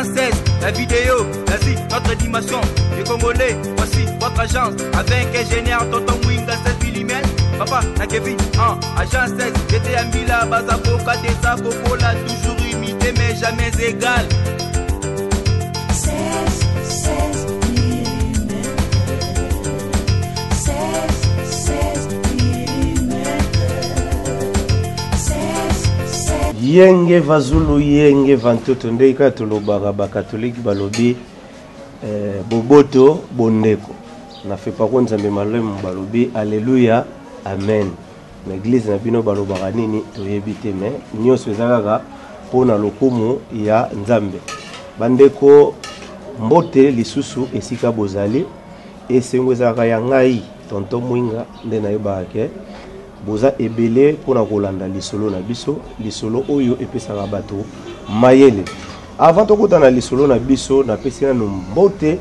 16, la vidéo, l'Asie, notre dimension. Les Congolais, voici votre agence. Avec ingénieur Tonton Mwinga 16 mm. Papa, na Kevin, en agence 16. J'étais à Mila, Bazaboka, Desa, Kokola, toujours imité, mais jamais égal. 16, 16 mm. 16, 16 mm. 16, 16. Yenge vazulu yenge vantoto ndenge kaka tolobaka bakatolike balobi eh, boboto bondeko na fepako nzambe malamu balobi aleluya amen na eglize na bino balobaka nini toyebi te me nyonso eza kaka mpo na lokumu ya nzambe bandeko mbote lisusu esika bozali esengo ezalaka ya ngai tonton mwinga nde nayebaka ke Boza ebele pona kolanda lisolo na biso, lisolo oyo epesaka bato mayele. Avant tokota na lisolo na biso, napesi nanu mbote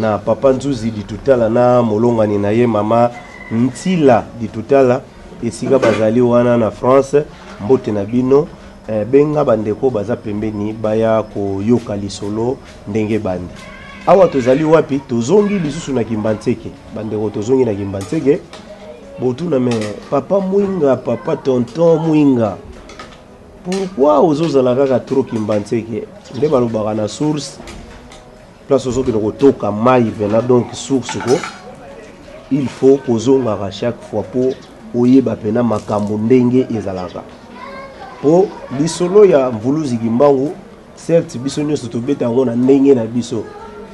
na papa Nzuzi Ditutala na molongani na ye mama Ntila Ditutala esika bazali wana na France. Mbote na bino. Eh, benga bandeko baza pembeni baya koyoka lisolo ndenge ebandi. Awa tozali wapi? Tozongi lisusu na Kimbanseke. Bandeko, tozongi na Kimbanseke. Botuna mais papa Mwinga, papa tonton Mwinga, pourquoi ozozala kaka trop Kimbanseke? Nde balobaka na source place ozokende kotoka mai pena, donc source ko il faut kozongaka chaque fois po oyeba pena makambo ndenge ezalaka. Po lisolo ya Mvuluzi Kimbangu Certes biso nionso tobeta yango na ndenge na biso.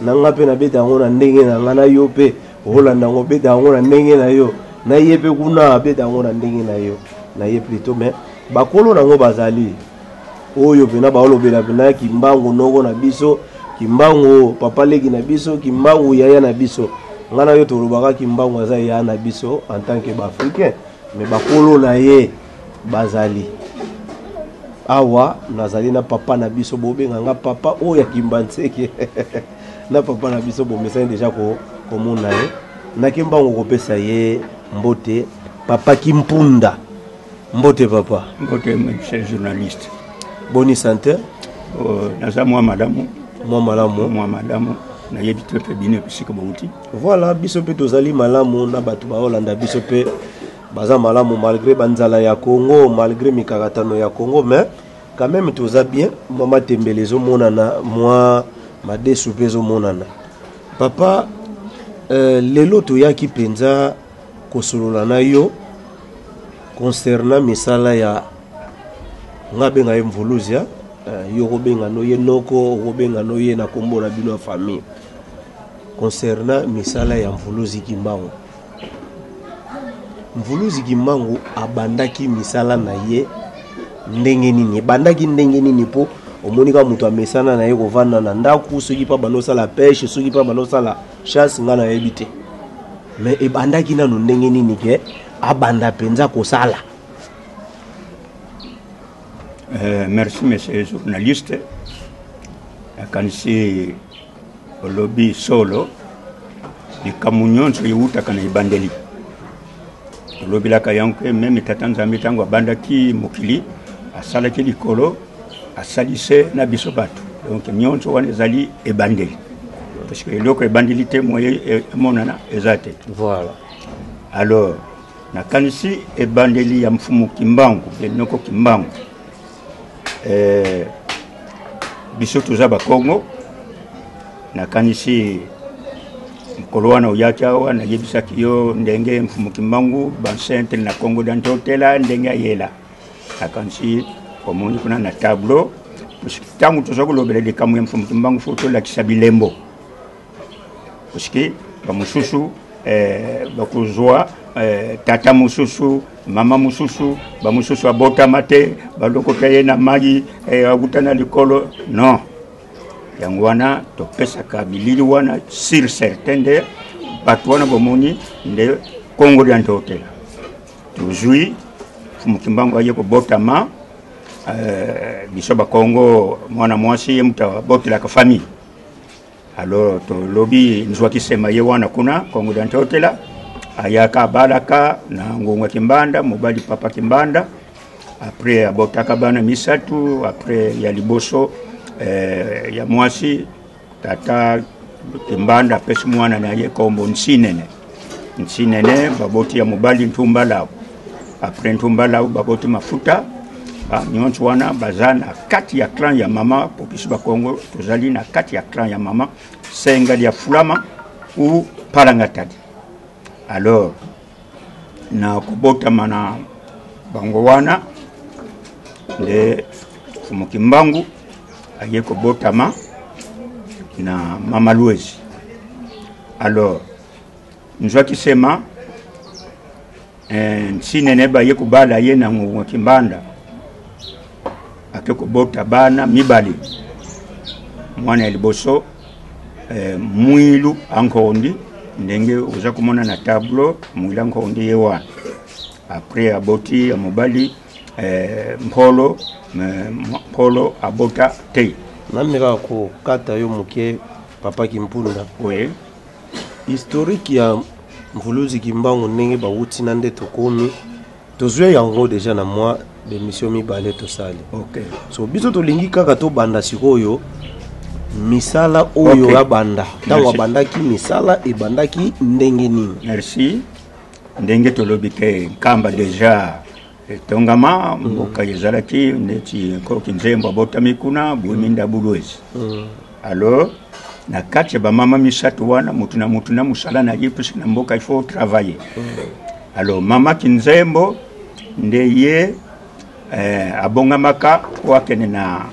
Na nga pe nabeta yango na ndenge na nga, na yo pe olanda yango obeta yango na ndenge na yo, na ye pe kuna abeta yango na ndenge na yo, na ye plutôt mais bakolo na yango bazali oyo pena baolobela pena Kimbangu noko na biso, Kimbangu papa leki na biso, Kimbangu yaya na biso. Nga na yo tolobaka Kimbangu aza yaya na biso en tant que ba africain, mais bakolo na ye bazali awa. Nazali na papa na biso, bobenga nga papa oyo ya Kimbanseke na papa na biso bomesani deja komona ye. Nake mbango kopesa ye mbote, papa Kimpunda. Mbote papa. Mbote monsieur journaliste. Boni sante? Oh, naza mwa malamu. Mwa malamu. Mwa malamu. Nayebi te mpe bino bisika bouti. Voilà, biso mpe tozali malamu na bato baolanda biso mpe baza malamu malgré banzala ya Congo, malgré mikakatano ya Congo, mais quand même toza bien. Mwa matembele ezomonana, mwa madesu mpe ezomonana. Papa, lelo toyaki mpenza kosolola na yo concernant misala ya nga abenga ye Mvuluzi, yo okobenga no ye noko, okobenga no ye na kombo na bino ya famille, concernant misala ya Mvuluzi Kimbangu. Mvuluzi Kimbangu abandaki misala na ye ndenge nini? Ebandaki ndenge nini? Po omoni kaka moto amesana na ye kovanda na ndako, soki mpe abanda osala peshe, soki mpe abanda osala chasse, ngai nayebi te. Mais ebandaki nanu ndenge nini ke abanda mpenza kosala? Merci monsieur journaliste. Nakanisi olobi solo, likambo nyonso ewutaka na ebandeli. Tolobelaka yango ke meme tata Nzambe ntango abandaki mokili, asalaki likolo, asalise na biso bato. Donc nyonso wana ezali ebandeli, parce que eloko ebandeli te moye emonana eza te. Voilà. Alors nakanisi ebandeli ya Mfumu Kimbangu, Noko Kimbangu, biso toza bakongo. Nakanisi mokolo wana oyaki awa, nayebisaki yo ndenge Mfumu Kimbangu bancêtre na Kongo dantotela ndenge ayela. Nakanisi omoni kuna na tableau. Ntango toza kolobela likambo ya Mfumu Kimbangu, fo tolakisa bilembo, parce que bamosusu bakozwa tata mosusu, mama mosusu, bamosusu abotama te, balokota ye na mai, akuta na likolo. Non, yango wana topesaka bilili wana sur certain nde bato wana bomoni nde Kongo dia Ntotela. Tozwi Mfumu Kimbangu aye kobotama, biso bakongo mwana mwasi ye moto abotelaka famille. Alors tolobi nzwaki sema ye wana kuna Kongo dia Ntotela, ayaka abalaka na Ngonga Kimbanda, mobali papa Kimbanda. Après abotaka bana misato. Après ya liboso Ya mwasi, tata Kimbanda apesi mwana na ye kombo Nsinene. Nsinene baboti ya mobali Ntumbalau. Après Ntumbalau baboti Mafuta. Ba nyonso wana baza na kati ya clan ya mama. Po biso bakongo tozali na kati ya clan ya mama Senga ya Fulama ou Palangatadi. Alors na kobotama na bango wana nde Mfumu Kimbangu aye kobotama na mama Luezi. Alors nzwaki sema Nsinene baye kobala ye na Ngongo Kimbanda, ake kobota bana mibale. Mwana ya liboso Mwilu Ankondi, ndenge oza komona na tableau, Mwilu Ankondi ye wana. Après aboti ya mobali Mpolo, Mpolo abota te. Nameka kokata yo moke, papa Kimpunda. Oui. Historique ya Mvuluzi Kimbangu, ndenge bawuti na nde tokomi, tozwi yango deja na mwa bemission mibale tosali. So biso tolingi kaka tobanda sikoyo misala oyo abanda ntango abandaki misala, ebandaki ndenge nini? Merci. Ndenge tolobi ke Nkamba deja etongama, mboka ezalaki neti Nkoki Nzembo abotami kuna Bwiminda Bulwezi. Alors na kati ya bamama misato wana, mutu na mutu na mosala na ye, puisque na mboka il faut travailler. Alors mama Kinzembo nde ye abongamaka po akende na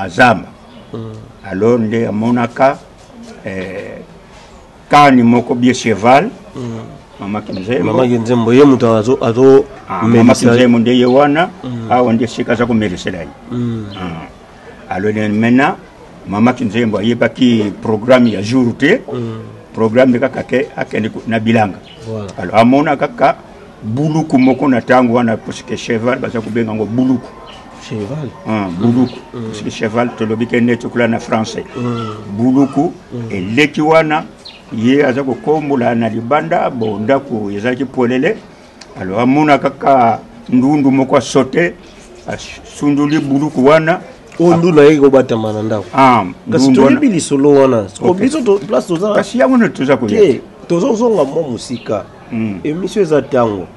zamba. Alors nde amonaka kani moko bie cheval. Mama Kinzembo. Mama Kinzembo ye moto azo Ah, mama Kinzembo nde ye wana. Awa nde esika aza komelisela ye. Ah. Alors maintenant mama Kinzembo ayebaki programme ya jour te, programme kaka ke akende na bilanga. Alors amona kaka buluku moko na ntango wana, parce que cheval baza kobenga yango buluku. Cheval. Ah, buluku, parce que cheval tolobi ke neti okula na français. Buluku eleki wana, ye aza kokombola na libanda. Bo ndako ezalaki polele. Alors amona kaka ndundu moko asote, asundoli buluku wana. Oyo ndundu ayeki kobatama na ndako. Ah, kasi ndundu wana. Toyebi lisolo wana. Siko biso place toza Kasi yango nde toza koya. Te, tozozonga mwa mosika. Émission eza ntango.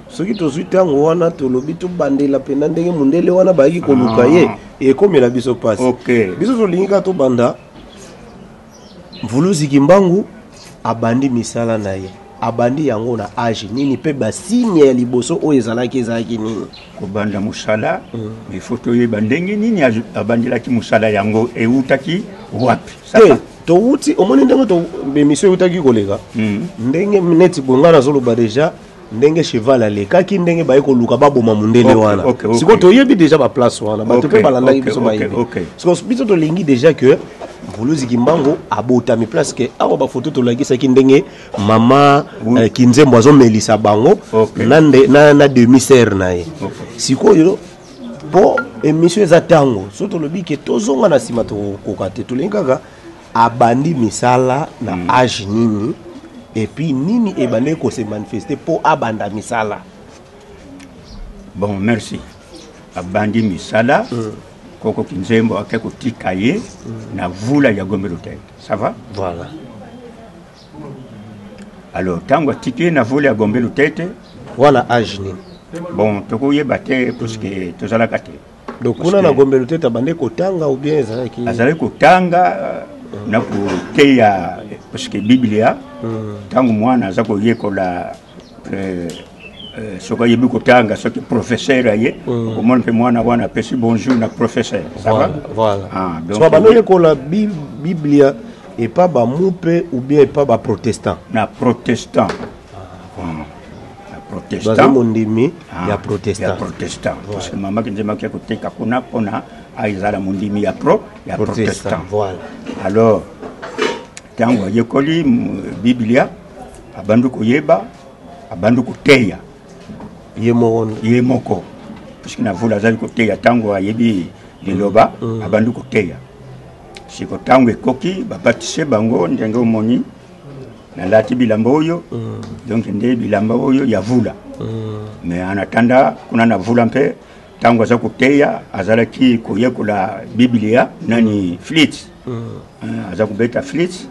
Soki tozwi ntango wana, tolobi tobandela mpena ndenge mondele wana bayaki koluka ye, ekomela biso mpasi. Biso tolingi kaka tobanda Mvuluzi Kimbangu abandi misala na ye, abandi yango na age nini, mpe basigne ya liboso oyo ezalaki nini? Kobanda mosala, il faut toyeba ndenge nini abandelaki mosala yango, eutaki wapi. Ça Te va? Towuti, omoni ndenge émission eutaki koleka, ndenge neti boye ngai nazoloba deja ndenge cheval alekaki, ndenge baye koluka baboma mondele wana. Sikoyo toyebi deja baplace wana, bato mpe balandaki biso bayebi. Sikoyo biso tolingi deja ke Mvuluzi Kimbangu abotami place ke awa bafoto tolakisaki ndenge mama Kinzembo azomelisa bango na demi sœur na ye. Sikoyo mpo émission eza ntango, so tolobi ke tozonga na nsima, tokokoka te. Tolingi kaka abandi misala na age nini, et puis nini ebandaki kose manifester mpo abanda misala? Bon, merci. Abandi misala, koko Kinzembo ake kotika ye na vula ya Gombe Lutete, ça va? Voilà. Alors ntango atiki ye na vula ya Gombe Lutete, Wana age nini? Bon, tokoyeba te puisque tozalaka te. Donc kuna na Gombe Lutete abandi kotanga ou bien ezalaki? Azalaki kotanga na koteya, parce que biblia, ntango mwana aza koyekola, soki ayebi kotanga, soki professeur aye, okomona mpe mwana wana apesi bonjour na professeur, ça va? Voilà. Ah, donc So abandi oyekola biblia epa bamupe ou bien epa baprotestant? Na protestant. Na protestant. Baza mondimi Ah, ya protestant. Ya protestant, parce que mama Kinzembo aki koteka kuna mpona aezala mondimi ya protestant. Alors ntango ayekoli biblia, abandi koyeba, abandi koteya. Ye moko? Ye moko, puisque na vula azali koteya. Ntango ayebi liloba, abandi koteya. Siko ntango ekoki babatise bango, ndenge omoni nalati bilamba oyo, donc nde bilamba oyo ya vula. Mais en attendant kuna na vula mpe Ntango aza koteya, azalaki koyekola Biblia nani flûte. Aza kobeta flûte.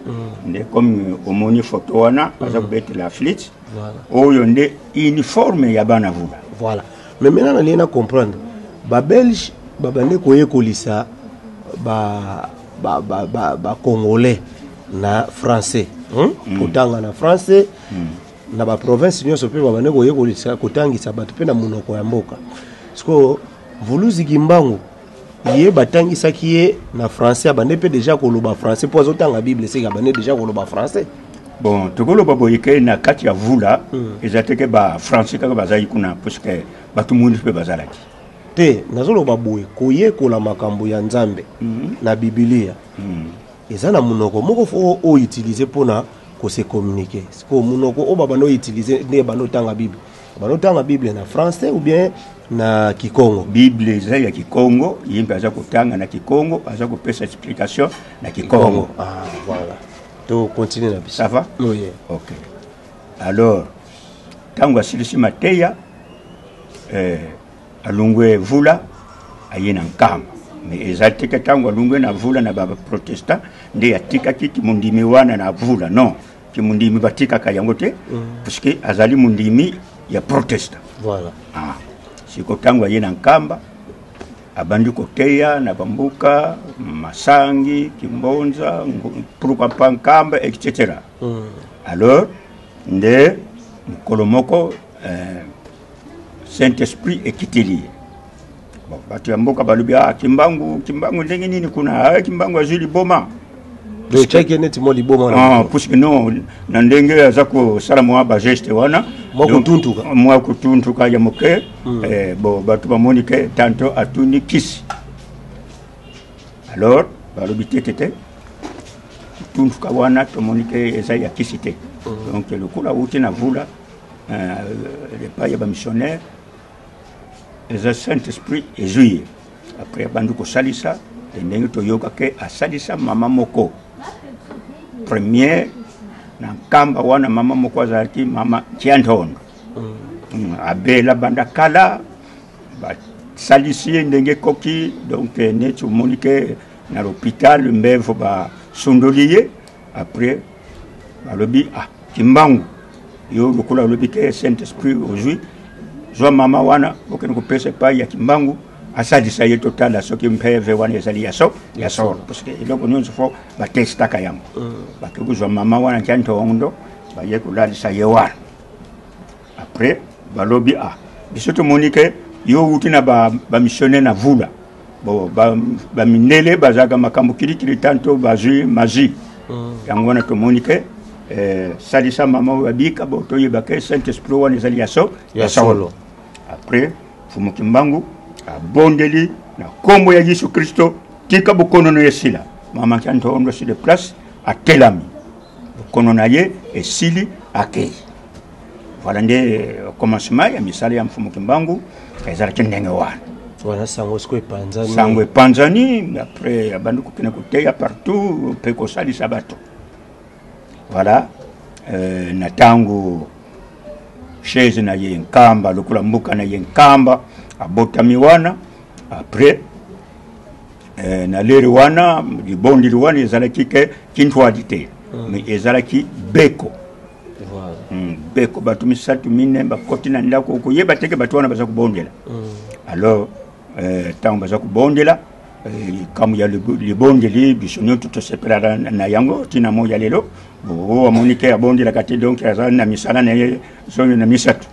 Nde comme omoni photo wana, aza kobetela flûte. Oyo nde uniforme ya bana Vula. Voilà, mais maintenant nalingi na comprendre, Babelge babandi koyekolisa Bacongolais na français, Kotanga na français na baprovince nyonso, mpe babandi koyekolisa, kotangisa bato mpe na monoko ya mboka. Sikoyo Mvuluzi Kimbangu, ye batangisaki ye na français, abandi mpe déjà koloba français mpo azotanga Bible, seke abandi déjà koloba français? Bon, tokoloba boye ke na kati ya Vula, eza te ke Bafrançais kaka bazali kuna, puisque bato mwindu mpe bazalaki. Te, nazoloba boye, koyekola makambo ya Nzambe na Bibilia eza na monoko moko fo outiliser mpona kose communiquer. Sikoyo monoko oyo babanda outiliser nde banda otanga Bible, banda otanga Bible na français ou bien na kikongo? Bible eza ya kikongo. Ye mpe aza kotanga na kikongo, aza kopesa explication na kikongo. Ah, voilà, to continue na biso. Ça va? Oui. Ok, alors ntango asilisi mateya, alongwe Vula, aye na Nkamba. Mais eza te ke ntango alongwe na Vula na Baprotestant nde atikaki kimondimi wana na Vula. Non, kimondimi batikaka yango te, puisque azali mondimi ya protestant. Ah. Siko ntango aye na Nkamba, abandi koteya na bamboka Masangi, Kimbonza, pourquoi pas Nkamba, etc. Alors nde mokolo moko, Saint Esprit ekiteli ye. Bon, bato ya mboka balobi: "Ah, Kimbangu, Kimbangu ndenge nini kuna? Ah, Kimbangu azwi liboma." Otiaki neti mwa liboma? Ah, puisque non, na ndenge aza kosala mwa bageste wana. Mwa kotuntuka. Mwa kotuntuka ya moke. Bon, bato bamoni ke tanto atuni kisi. Alors balobi: "Te, te, te, kotuntuka wana tomoni ke eza ya kisi te." Donc lokola awuti na Vula, epai ya bamissionnaire, eza Saint Esprit ezwi ye. Après abandi kosalisa te, ndenge toyoka ke asalisa mama moko première na Nkamba wana. Mama moko azalaki mama Kiantondo. Abela banda kala, basalisi ye ndenge ekoki. Donc neti omoni ke na l'hôpital Mbevo basundoli ye. Après balobi: "Ah, Kimbangu, yo lokola olobi ke Saint Esprit ozwi, zwa mama wana, okende kopesa epai ya Kimbangu, asalisa ye, totala soki mpeve wana ezali ya so ya solo," parce que eloko nyonso fo batestaka yango. Bake kozwa mama wana tia ntondo, baye kolalisa ye wana. Après balobi: "Ah, biso tomoni ke yo wuti na bamissionnaire na Vula. Bon, bamindele bazalaka makambo kilikili, tanto bazwi magie. Yango wana tomoni ke salisa mama oyo abika, bo toyeba ke Saint Esprit wana ezali ya so ya solo." Après Fumu Kimbangu abondeli: "Na nkombo ya Yesu Kristo, tika bokonono esila." Mama tia ntondo sur place atelami, bokono na ye esili, akei. Voilà nde commencement ya misala ya Mfumu Kimbangu ezalaki ndenge wana. Wana sango sikoyo epanzani. Sango epanzani. Après abandi kokende koteya partout mpe kosalisa bato. Voilà, na ntango chaise na ye Nkamba, lokola mboka na ye Nkamba, abotami wana. Après na lere wana, libondeli wana ezalaki ke kintwadi te, mais ezalaki beko. Beko, bato misato, mine bakoti na ndako, okoyeba te ke bato wana baza kobondela. Alors ntango baza kobondela, likambo ya libondeli, biso nyonso tosepelaka na yango ntina moi ya lelo. O amoni ke abondelaka te, donc aza na misala na ye zomi na misato.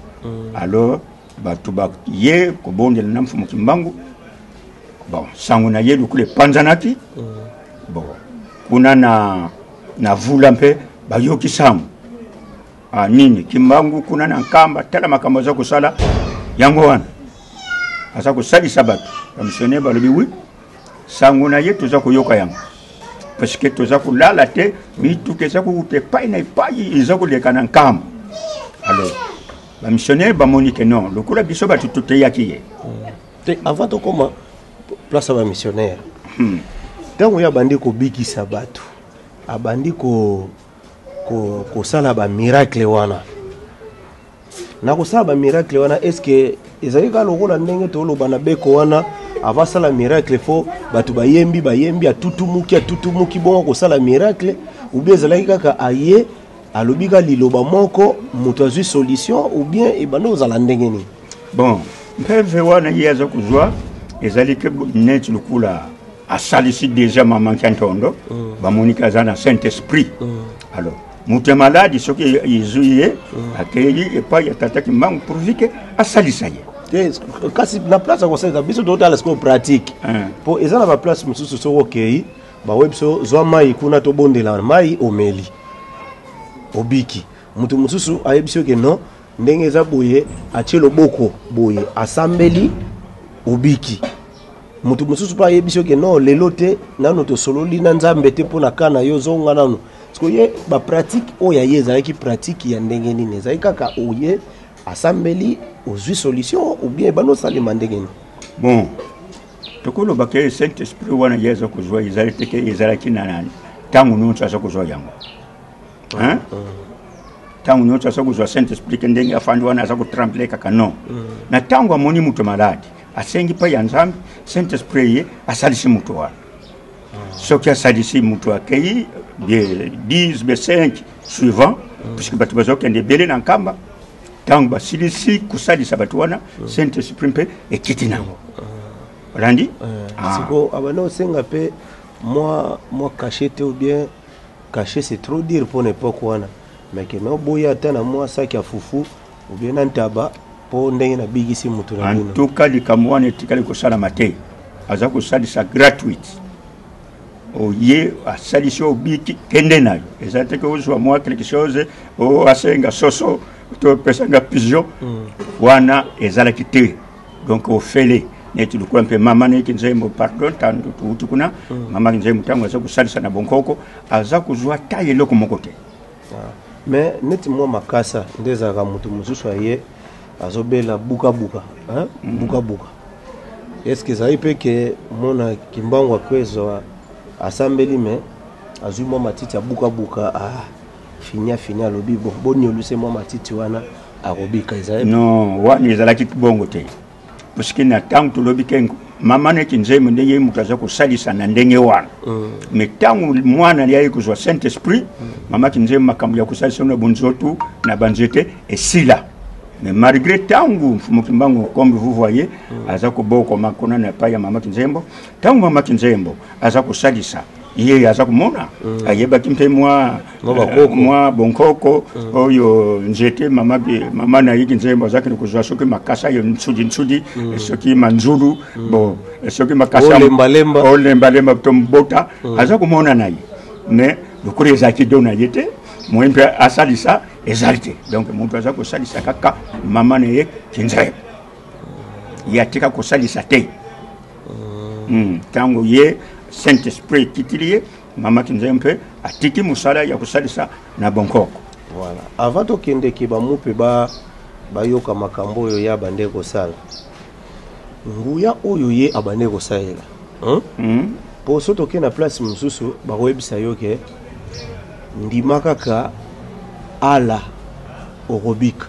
Alors bato baye kobondela na Mfumu Kimbangu. Bon, sango na ye lokola epanzanaki, bon, kuna na Vula mpe bayoki sango. Ah, nini, Kimbangu kuna na Nkamba, tala makambo aza kosala. Yango wana aza kosalisa bato. Bamissionnaire balobi: "Oui, sango na ye toza koyoka yango, parce que toza kolala te, mituka eza kokuta epai na epai, eza koleka na Nkamba." Alors bamissionnaire bamoni ke non, lokola biso bato toteyaki ye. Te, avant tokóma place ya bamissionnaire, ntango ye abandi kobikisa bato, abandi kosala bamiracle wana, na kosala bamiracle wana, est ce que Ezali kaka lokola ndenge toloba na beko wana, avant asala miracle fo bato bayembi bayembi, atutumuki atutumuki bongo kosala miracle, ou bien ezalaki kaka aye alobi ka liloba moko moto azwi solution, ou bien ebanda kozala ndenge nini? Bon, mpeve wana ye aza kozwa ezali ke neti lokola asalisi deja mama Nkiantondo, bamoni ke aza na saint esprit. Alors moto ya maladi soki ezwi ye, akei epai ya tata Kimbangu pourvu ke asalisa ye. Te, kasi na place ya kosalisa biso, totala sikoyo pratique, mpo eza na baplace mosusu soki okei, bawebi biso zwa mai kuna, tobondela mai, omeli, obiki. Moto mosusu ayebi soki non, ndenge eza boye, atie loboko boye, asambeli, obiki. Moto mosusu mpe ayebi soki non, lelo te, nano tosololi na Nzambe te mpo na ka na yo, zonga nano. Parce ye bapratique oyo aye ezalaki pratique ya ndenge nini? Ezalaki kaka oye, asambeli, ozwi solution, ou bien ebanda osalema ndenge nini? Bon, tokoloba ke saint esprit wana ye aza kozwa ezali te ke ezalaki na ntango nyonso aza kozwa yango. Hein? Ntango nyonso aza kozwa saint esprit ke ndenge afandi wana aza kotremble kaka, non. Na ntango amoni moto malade, asengi mpai ya Nzambe, saint esprit ye asalisi moto wana. Soki asalisi moto, akei de 10 be 5 suivant, puisque bato bazokende ebele na Nkamba. Ntango basilisi kosalisa bato wana, saint esprit mpe ekiti nango, olandi? Ah. Siko abanda osenga mpe mwa cachet te, ou bien cachet c'est trop dire mpo na époque wana, mais ke no boya ata na mwa saki ya fufu ou bien na ntaba mpo ndenge nabikisi moto na en bino. Tout cas, likambo wana etikali kosalama te. Aza kosalisa gratuite. Oye, asalisi, obiki, kende na yo. Eza te ke ozwa mwa quelque chose, o asenga soso to opesanga pigeon. Wana ezalaki te. Donc ofele neti lokola mpe mama neti Nzembo, pardon, ntango touti kuna, mama Nzembo ntango aza kosalisa na bonkoko, aza kozwa ta eloko moko te. Ah. Mais neti mwa makasa nde ezalaka, moto mosusu aye, azobela bukabuka, hein? Bukabuka, est ce que ezali mpe ke mona Kimbangu akwezwa, asambeli, mais azwi mwa matiti ya bukabuka, ah, finia finia, alobi bon, bonioluse mwa matiti wana, akobika? Ezali? Non, wana ezalaki bongo te, puisque na ntango tolobi ke mama neti Nzembo ndenge ye moto aza kosalisa na ndenge wana, mais ntango mwana yaye kozwa saint esprit, mama Kinzembo, makambo ya kosalisa na bonzotu na banzete esila. Mais malgré ntango Mfumu Kimbangu, comme vous voyez, aza kobokoma kuna na epai ya mama Kinzembo, ntango mama Kinzembo aza kosalisa ye, aza komona, ayebaki mpe mwa Mwa bakoko. Mwa bonkoko oyo nzete mama, mama na ye Kinzembo azakende kozwa, soki makasa yo nsudi nsudi, soki manzulu, bon, soki makasa Olembalemba. Olembalemba to mbota, aza komona na ye. Mais lokola ezalaki do na ye te, moye mpe asalisa ezali te. Donc moto aza kosalisa kaka mama na ye Kinzembo, ye atika kosalisa te. Ntango ye saint esprit ekitili ye, mama Kinzembo mpe atiki mosala ya kosalisa na bonkoko. Voilà. Avant tokendeke, bamupe ba bayoka makambo oyo ye abande kosala, nguya oyo ye abande kosalela, hein? Mpo so tokei na place mosusu, bakoyebisa yo ke ndima kaka ala, okobika.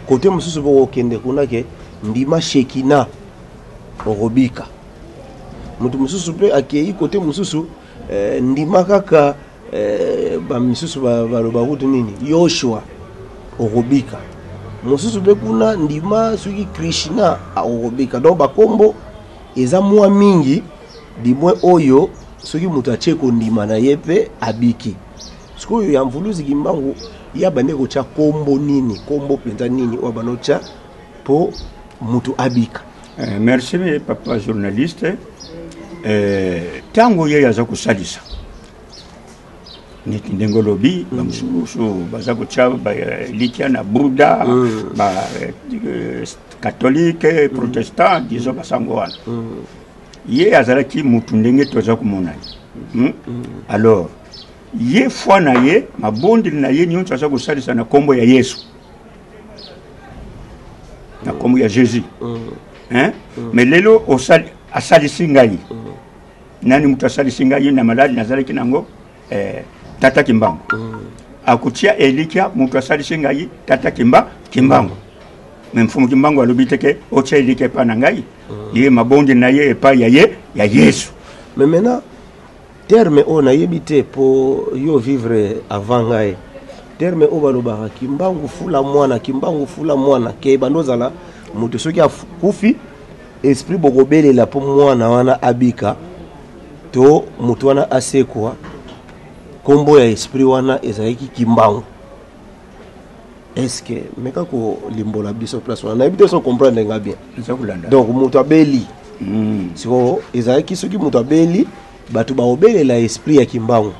Kote mosusu bokokende kuna ke ndima Shekina, okobika. Moto mosusu mpe akei kote mosusu, ndima kaka bamisusu baloba kutu nini, Yoshua, okobika. Mosusu mpe kuna, ndima soki Krishna, okobika. Donc bakombo eza mwa mingi dimwe oyo soki moto atie kondima na ye mpe abiki. Sikoyo ya Mvuluzi Kimbangu, ye abandi kotya kombo nini, kombo mpenza nini oyo abandi kotya mpo moto abika? Merci papa journaliste. Ntango ye aza kosalisa, neti ndenge olobi, bamosusu baza kotya elikya na Buddha, ba catholique, protestant, disons basango wana. Ye azalaki mutu ndenge toza komona ye. Alors ye, foi na ye, mabondeli na ye nyonso, aza kosalisa na nkombo ya Yesu, na nkombo ya Jésus, hein? Mais lelo asalisi ngai nani? Moto asalisi ngai na maladi nazalaki nango, tata Kimbangu. Akotia elikya moto asalisi ngai, tata Kimbangu. Me Mfumu Kimbangu alobi te ke otya elika epai na ngai. Ye mabonde na ye epai ya ye ya Yesu. Mais maintenant, terme oyo nayebi te po yo vivre avant ngai, terme oyo balobaka Kimbangu fula mwana, Kimbangu fula mwana, ke bando ozala moto soki akufi, esprit bokobelela po mwana wana abika to moto wana asekwa, kombo ya esprit wana ezalaki Kimbangu. Est-ce que meka kolimbola biso place wana? Nayebi te so comprendre nga bien. Donc moto abeli, sikoyo ezalaki soki moto abeli, bato baobelela esprit ya Kimbangu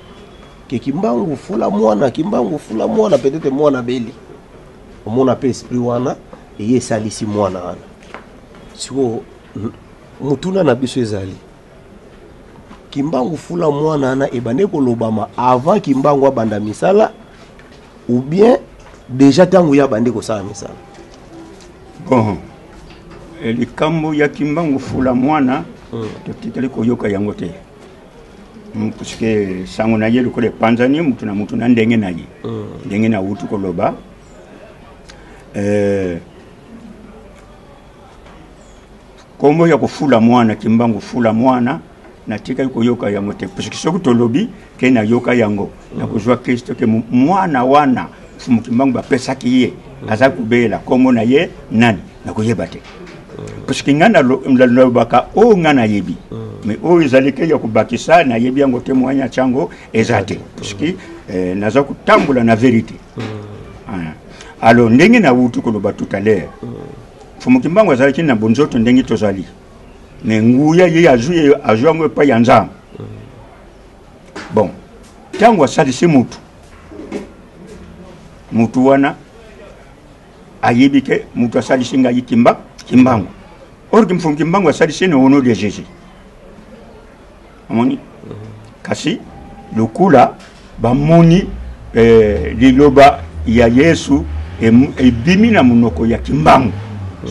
ke Kimbangu fula mwana, Kimbangu fula mwana, peut-être mwana abeli, omona mpe esprit wana eye esalisi mwana wana. Sikoyo motuna na biso ezali, Kimbangu fula mwana wana ebandi kolobama avant Kimbangu abanda misala ou bien déjà ntango ye abandi kosala misala? Bon, likambo ya Kimbangu fula mwana, totikali koyoka yango te, puisque sango na ye lokola epanzani mutu na mutu na ndenge na ye, ndenge na wutu koloba, kombo ya kofula mwana, Kimbangu fula mwana, natikali koyoka yango te, puisque soki tolobi ke nayoka yango, nakozwa Kristo ke mwana wana Mfumu Kimbangu bapesaki ye aza kobela, kombo na ye nani, nakoyeba te, puisque ngai nalobaka oyo ngai nayebi, mais oyo ezali ke ya kobakisa, nayebi yango te, moyen ya tiango eza te, puisque naza kotambola na vérité. Alors ndenge nawuti koloba tout à l'heure, Mfumu Kimbangu azalaki na bonzoto ndenge tozali, mais nguya ye azwi, azwi yango epai ya Nzambe. Bon, ntango asalisi mutu, mutu wana ayebi ke mutu asalisi ngai Kimbangu, or ke Mfumu Kimbangu asalisi na au nom de Jésus, omoni. Kasi lokola bamoni liloba ya Yesu ebimi na monoko ya Kimbangu,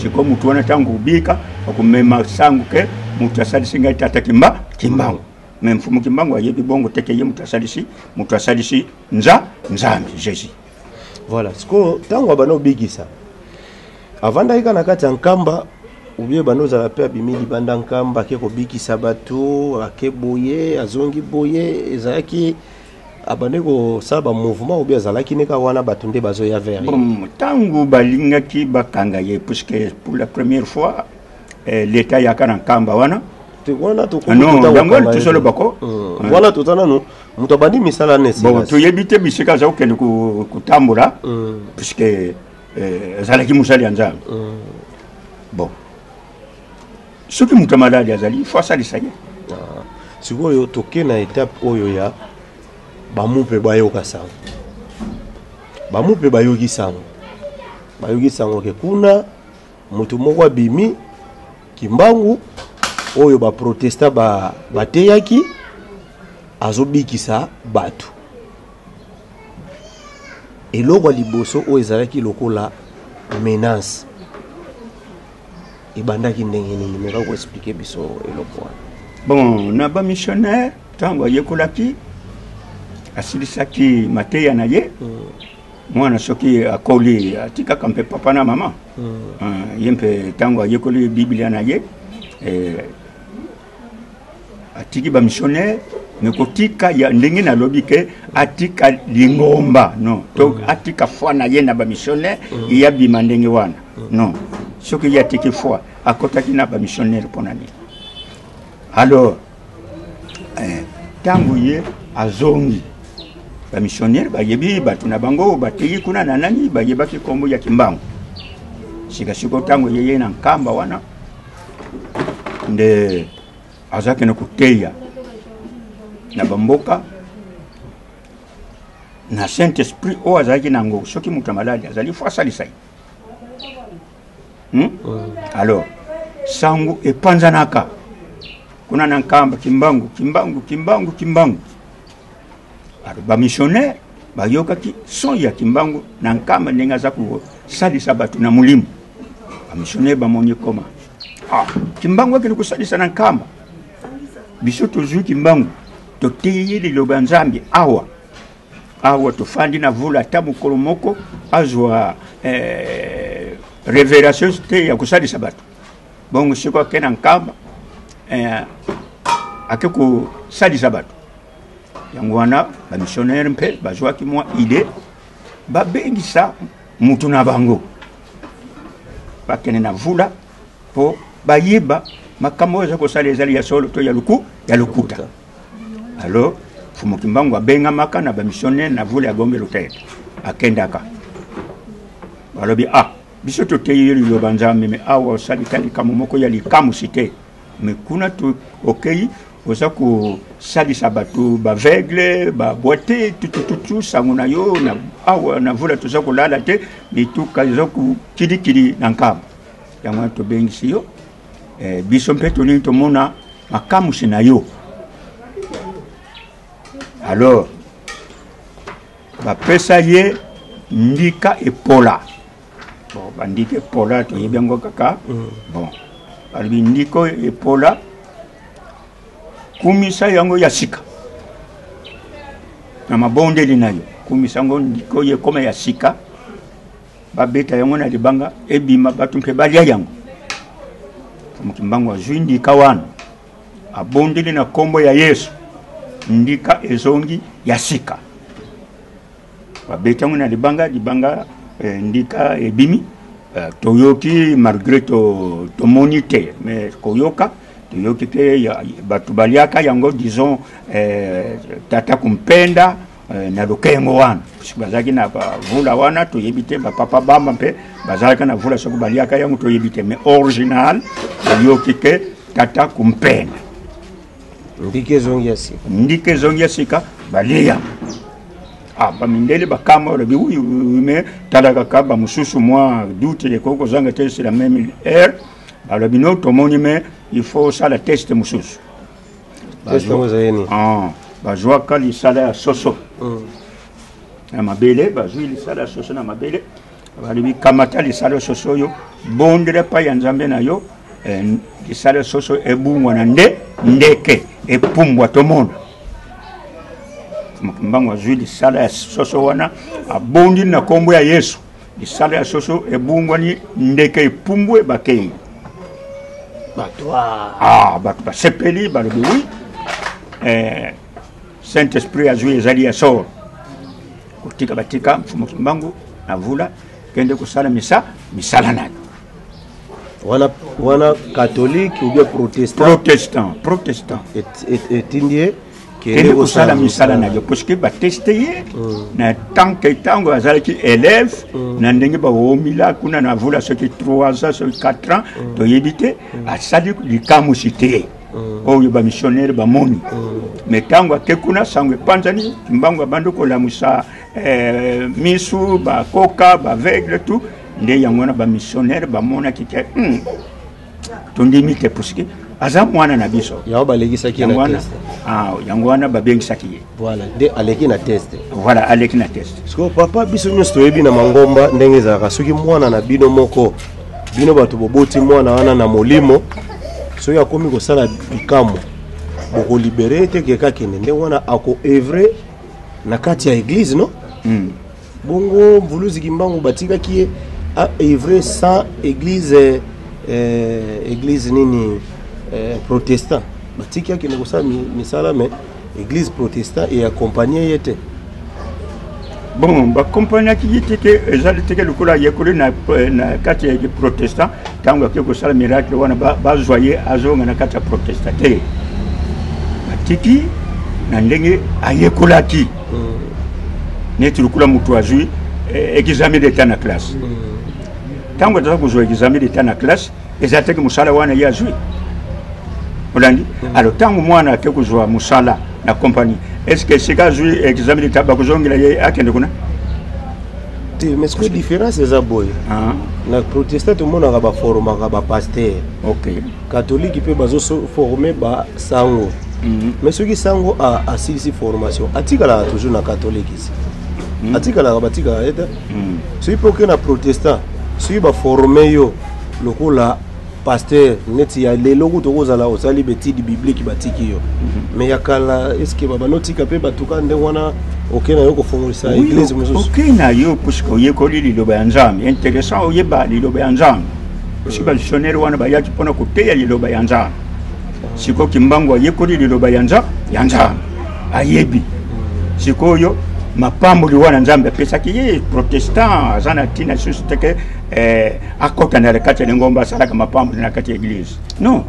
sikoyo mutu wana ntango obika akomema sango ke mutu asalisi ngai tata Kimbangu. Me Mfumu Kimbangu ayebi bongo te ke ye mutu asalisi, mutu asalisi Nzambe Jésus. Voilà, sikoyo ntango abanda obikisa, avandaki kaka na kati ya Nkamba ou bien banda ozala mpe abimi libanda Nkamba, ake kobikisa bato, ake boye, azongi boye, ezalaki abandi kosala ba mouvement ou bien azalaki neka wana bato nde bazoya vers ye? Bon, ntango balingaki bakanga ye, puisque pour la première fois l'État yaka na Nkamba wana. Te, wana Ah, non, yango wana tozoloba ko. Wana toza nanu moto abandi misala na esika. Bon, toyebi te bisika aza kokende kotambola, puisque azalaki mosali ya Nzambe. Bon, soki moto ya maladi azali, fo asalisa ye. Sikoyo toke na étape oyo ya bamu mpe bayoka sango, bamu mpe bayoki sango, bayoki sango ke kuna moto moko abimi Kimbangu oyo baprotesta bateyaki, azobikisa bato. Eloko ya liboso oyo ezalaki lokola menace ebandaki ndenge nini? Meka koexpliquer biso eloko wana. Bon, na bamissionnaire, ntango ayekolaki, asilisaki mateya na ye, mwana soki akoli atikaka mpe papa na mama. Ye mpe ntango ayekoli Biblia na ye, atiki bamissionnaire, me kotika ya ndenge nalobi ke atika lingomba, non, to atika foi na ye na bamissionnaire, ye abima ndenge wana, non. Soki ye atiki foi, akotaki na bamissionnaire mpo na nini? Alors ntango ye azongi, bamissionnaire bayebi bato na bango bateyi kuna na nani, bayebaki nkombo ya Kimbangu. Sikasiko ntango yeye na Nkamba wana nde azakende koteya na bamboka na Saint Esprit oyo azalaki nango, soki moto ya maladi azali, fo asalisa ye. Alors sango epanzanaka kuna na Nkamba, Kimbangu, Kimbangu, Kimbangu, Kimbangu. Alors bamissionnaire bayokaki son ya Kimbangu na Nkamba, ndenge aza kosalisa bato na molimo. Bamissionnaire bamoni koma, Kimbangu akende kosalisa na Nkamba, biso tozwi Kimbangu, toteyi ye liloba ya Nzambe awa awa, tofandi na vula ata mokolo moko azwa. Révélation te ya kosalisa bato. Bongo siko ake na Nkamba, ake kosalisa bato. Yango wana bamissionnaire mpe bazwaki mwa idée, babengisa mutu na bango bakende na vula mpo bayeba makambo oyo eza kosala ezali ya solo to ya luku ya lokuta. Alors Mfumu Kimbangu abengamaka na bamissionnaire na vula ya Gombe Lutete, akendaka, balobi: "Ah, biso toteyi yo liloba Nzambe, me awa osali ta likambo moko ya likamusi te, me kuna to okei oza kosalisa bato baaveugle, baboiteux, tutututu. Sango na yo na awa na vula toza kolala te, mituka eza kokilikili na Nkamba. Yango wana tobengisi yo, biso mpe tolingi tomona makamusi na yo." Alors bapesa ye ndika epola. Bon, bandika epola toyebi yango kaka. Bon, balobi: "Ndika oyo epola, kumisa yango ya sika na mabondeli na yo, kumisa yango ndika oyo ekoma ya sika." Babeta yango na libanga, ebima, bato mpe balia yango. Mokimbangu azwi ndika wana, abondeli na nkombo ya Yesu, ndika ezongi ya sika. Babeti yango na libanga, libanga ndika ebimi. Toyoki, malgré tomoni te, mais koyoka toyoki te, bato baliaka yango, disons tata Kumpenda na lokengo wana, puisque bazalaki na bavula wana. Toyebi te, bapapa Bamba mpe bazalaki na vula, soki baliaka yango toyebi te, mais original toyoki ke tata Kumpenda. Ndika ezongi ya sika. Ndika ezongi ya sika, balie yango. Ah, bamindele bakama, balobi: "Oui, oui, mais tala kaka bamosusu, mwa doute ekoki kozanga te, c'est la même heure." Balobi: "No, tomoni, mais il faut osala test mosusu." Test yango ezali nini? Ah, bazwaka lisala ya soso na mabele. Bazwi lisala ya soso na mabele, balobi: "Kamata lisala ya soso oyo, bondela epai ya Nzambe na yo, lisala ya soso ebungwa na nde ndeke epumbwa, tomona." Mbango azwi lisala ya soso wana, abondi na nkombo ya Yesu, lisala ya soso ebungwani ndeke, epumbwe, bakei. Bato ah, bato basepeli, balobi: "Oui, Saint Esprit azwi, ezali ya solo." Kotika batika Mfumu Kimbangu na vula, kende kosala misala na yo. Wana wana catholique ou bien protestant? Protestant, protestant. Etindi ye. Kende kosala misala na yo, puisque bateste ye na tant que ntango azalaki élève, na ndenge baomila kuna na vula, soki 3 ans, soki 4 ans, toyebi te, asali likamusi te oyo bamissionnaire bamoni. Mais ntango ake kuna, sango epanzani, Mbango abandi kolamusa misu bakoka, baaveugle, tout. Nde yango wana bamissionnaire bamonaki ke tondimi te, puisque aza mwana na biso. Yango balekisaki ye yango na wana test. Ah, yango wana babengisaki ye. Voilà, nde aleki na test. Voilà, aleki na test. Sikoyo papa, biso nyonso toyebi na mangomba ndenge ezalaka. Soki mwana na bino moko, bino bato boboti mwana wana na molimo, soki akomi kosala bikamwa, bokolibérer ye te keka akende ndenge wana akoœuvrer na kati ya église, no? Bongo Mvuluzi Kimbangu, batikaki ye aœuvrer sans église, église nini, protestant? Batiki akende kosala misala, mais église protestant eaccompagne ye te? Bon, baaccompagnaki ye te ke ezali teke lokola ayekoli na kati ya protestant, ntango ake kosala miracle wana, bazwa ye azonga na kati ya protestant te. Batiki na ndenge ayekolaki, neti lokola moto azwi examen d'état na classe. Ntango aza kozwa examen d'état na classe, eza teke mosala wana ye azwi. Olandi? Alors ntango mwana ake kozwa mosala na compagnie, est ce que esika azwi examen d'état, bakozongela ye akende kuna? Te, mais sikoyo différence eza boye: Ah, na protestant tomonaka baformaka bapasteur, catholique mpe bazoforme basango. Mais soki sango asilisi formation, atikalaka toujours na catholique isi, atikalaka, batikaka ye te. Soki mpe oke na protestant, soki baforme yo lokola pasteur neti ya lelo kutu okozala osali betide biblique batiki yo, mais ya kala, est-ce babanda otika mpe bato kaka ndenge wana, oke na yo kofungolisa église mosusu? Oke na yo, puisque oyekoli liloba ya Nzambe. Intéressant oyeba liloba ya Nzambe, puisque bamissionnaire wana bayaki mpona koteya liloba ya Nzambe. Sikoyo Kimbangu ayekoli liloba ya Nzambe, ayebi sikoyo mapamboli wana Nzambe apesaki ye. Protestant aza na ntina lisusu te ke akɔta na kati ya lingomba, asalaka mapamboli na kati ya église, non.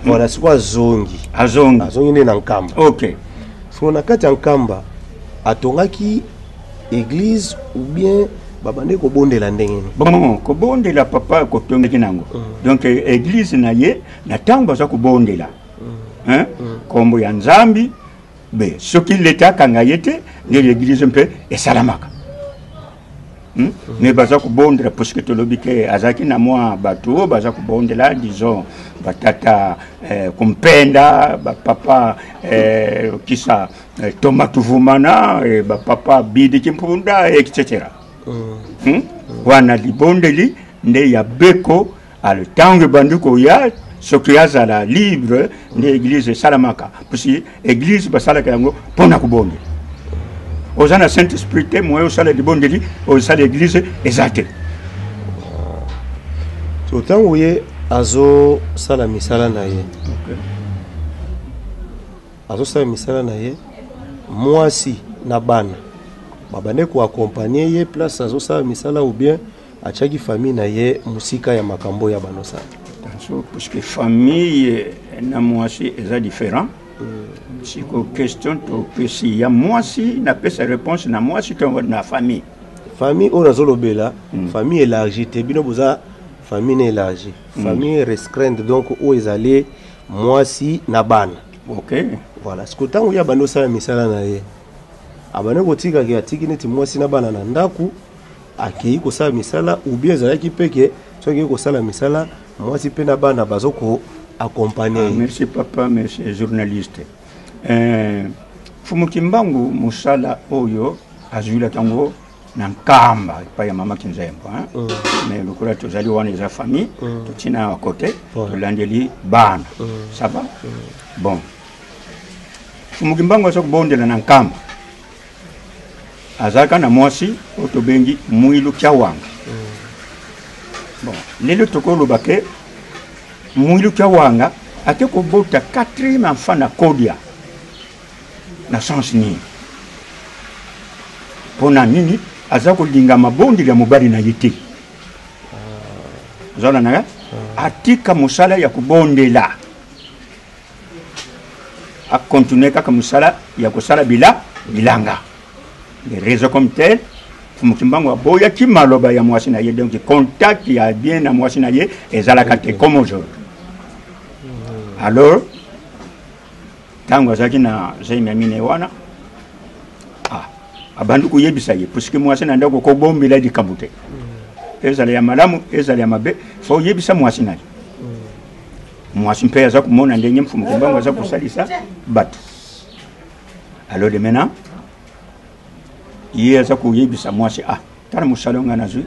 Voilà, sikoyo azongi. Azongi. Azongi nde na Nkamba. Sikoyo na kati ya Nkamba atongaki église ou bien babandi kobondela ndenge nini? Bon, kobondela, papa, kotongaki nango. Donc église na ye, na ntango baza kobondela, hein, kombo ya Nzambi be, soki leta akanga ye te, nde l'église mpe esalamaka. Mais baza kobondela, puisque tolobi ke azalaki na mwa bato oyo baza kobondela, disons batata Kumpenda, bapapa kisa Thomas Tuvumana, bapapa Bidi Kimpunda, etc. Wana libondeli nde ya beko. Alors ntango ebandi koya, soki azala libre, nde église esalamaka, puisque église basalaka yango mpona kobondela. Oza na Saint Esprit te, moye osala libondeli, osala église eza te. So ntango ye azosala misala na ye, azosala misala na ye, mwasi na bana babande koaccompagner ye place azosala misala, ou bien atiaki famille na ye mosika ya makambo ya banosala? Attention, puisque famille na mwasi eza différent. Siko question topesi ya mwasi, napesa réponse na mwasi to na famille? Famille oyo nazolobela, famille élargie te. Bino boza famille na élargie, famille restreinte, donc oyo ezali mwasi na bana. Voilà, siko ntango ye abandi osala misala na ye, abandi kotikaki, atiki neti mwasi na bana na ndako, akei kosala misala, ou bien ezalaki mpe ke soki akei kosala misala, mwasi mpe na bana bazo koaccompagner Ah, ye? Merci papa, merci journaliste. Fumu Kimbangu, mosala oyo azwilaki yango na Nkamba epai ya mama Kinzembo, hein? Mais lokola tozali wana, eza famille, totina ya côté. Tolandeli bana, ça va. Bon, Fumu Kimbangu aza kobondela na Nkamba, azalaka na mwasi oyo tobengi Mwilu Kyawanga. Bon, lelo tokoloba ke Mwilu Kyawanga ake kobota quatrième enfant na Kodia. Na sens nini? Mpo na nini? Aza kolinga mabondeli ya mobali na ye te. Ozala na ye, atika mosala ya kobondela, akontinue kaka mosala ya kosala bilanga. Les raisons comme tel, Fumu Kimbangu aboyaki maloba ya mwasi na ye, donc contact ya bien na mwasi na ye ezalaka te comme aujourd'hui. Alors ntango azalaki na zemi ya mine wana, ah, abandi koyebisa ye, puisque mwasi na ndako kobombela likambo te, ezala ya malamu, ezala ya mabe, fo oyebisa mwasi na ye. Mwasi mpe aza komona ndenge Mfumu Kimbangu aza kosalisa bato. Alors de maintenant ye aza koyebisa mwasi: "Ah, tala mosala ngai nazwi,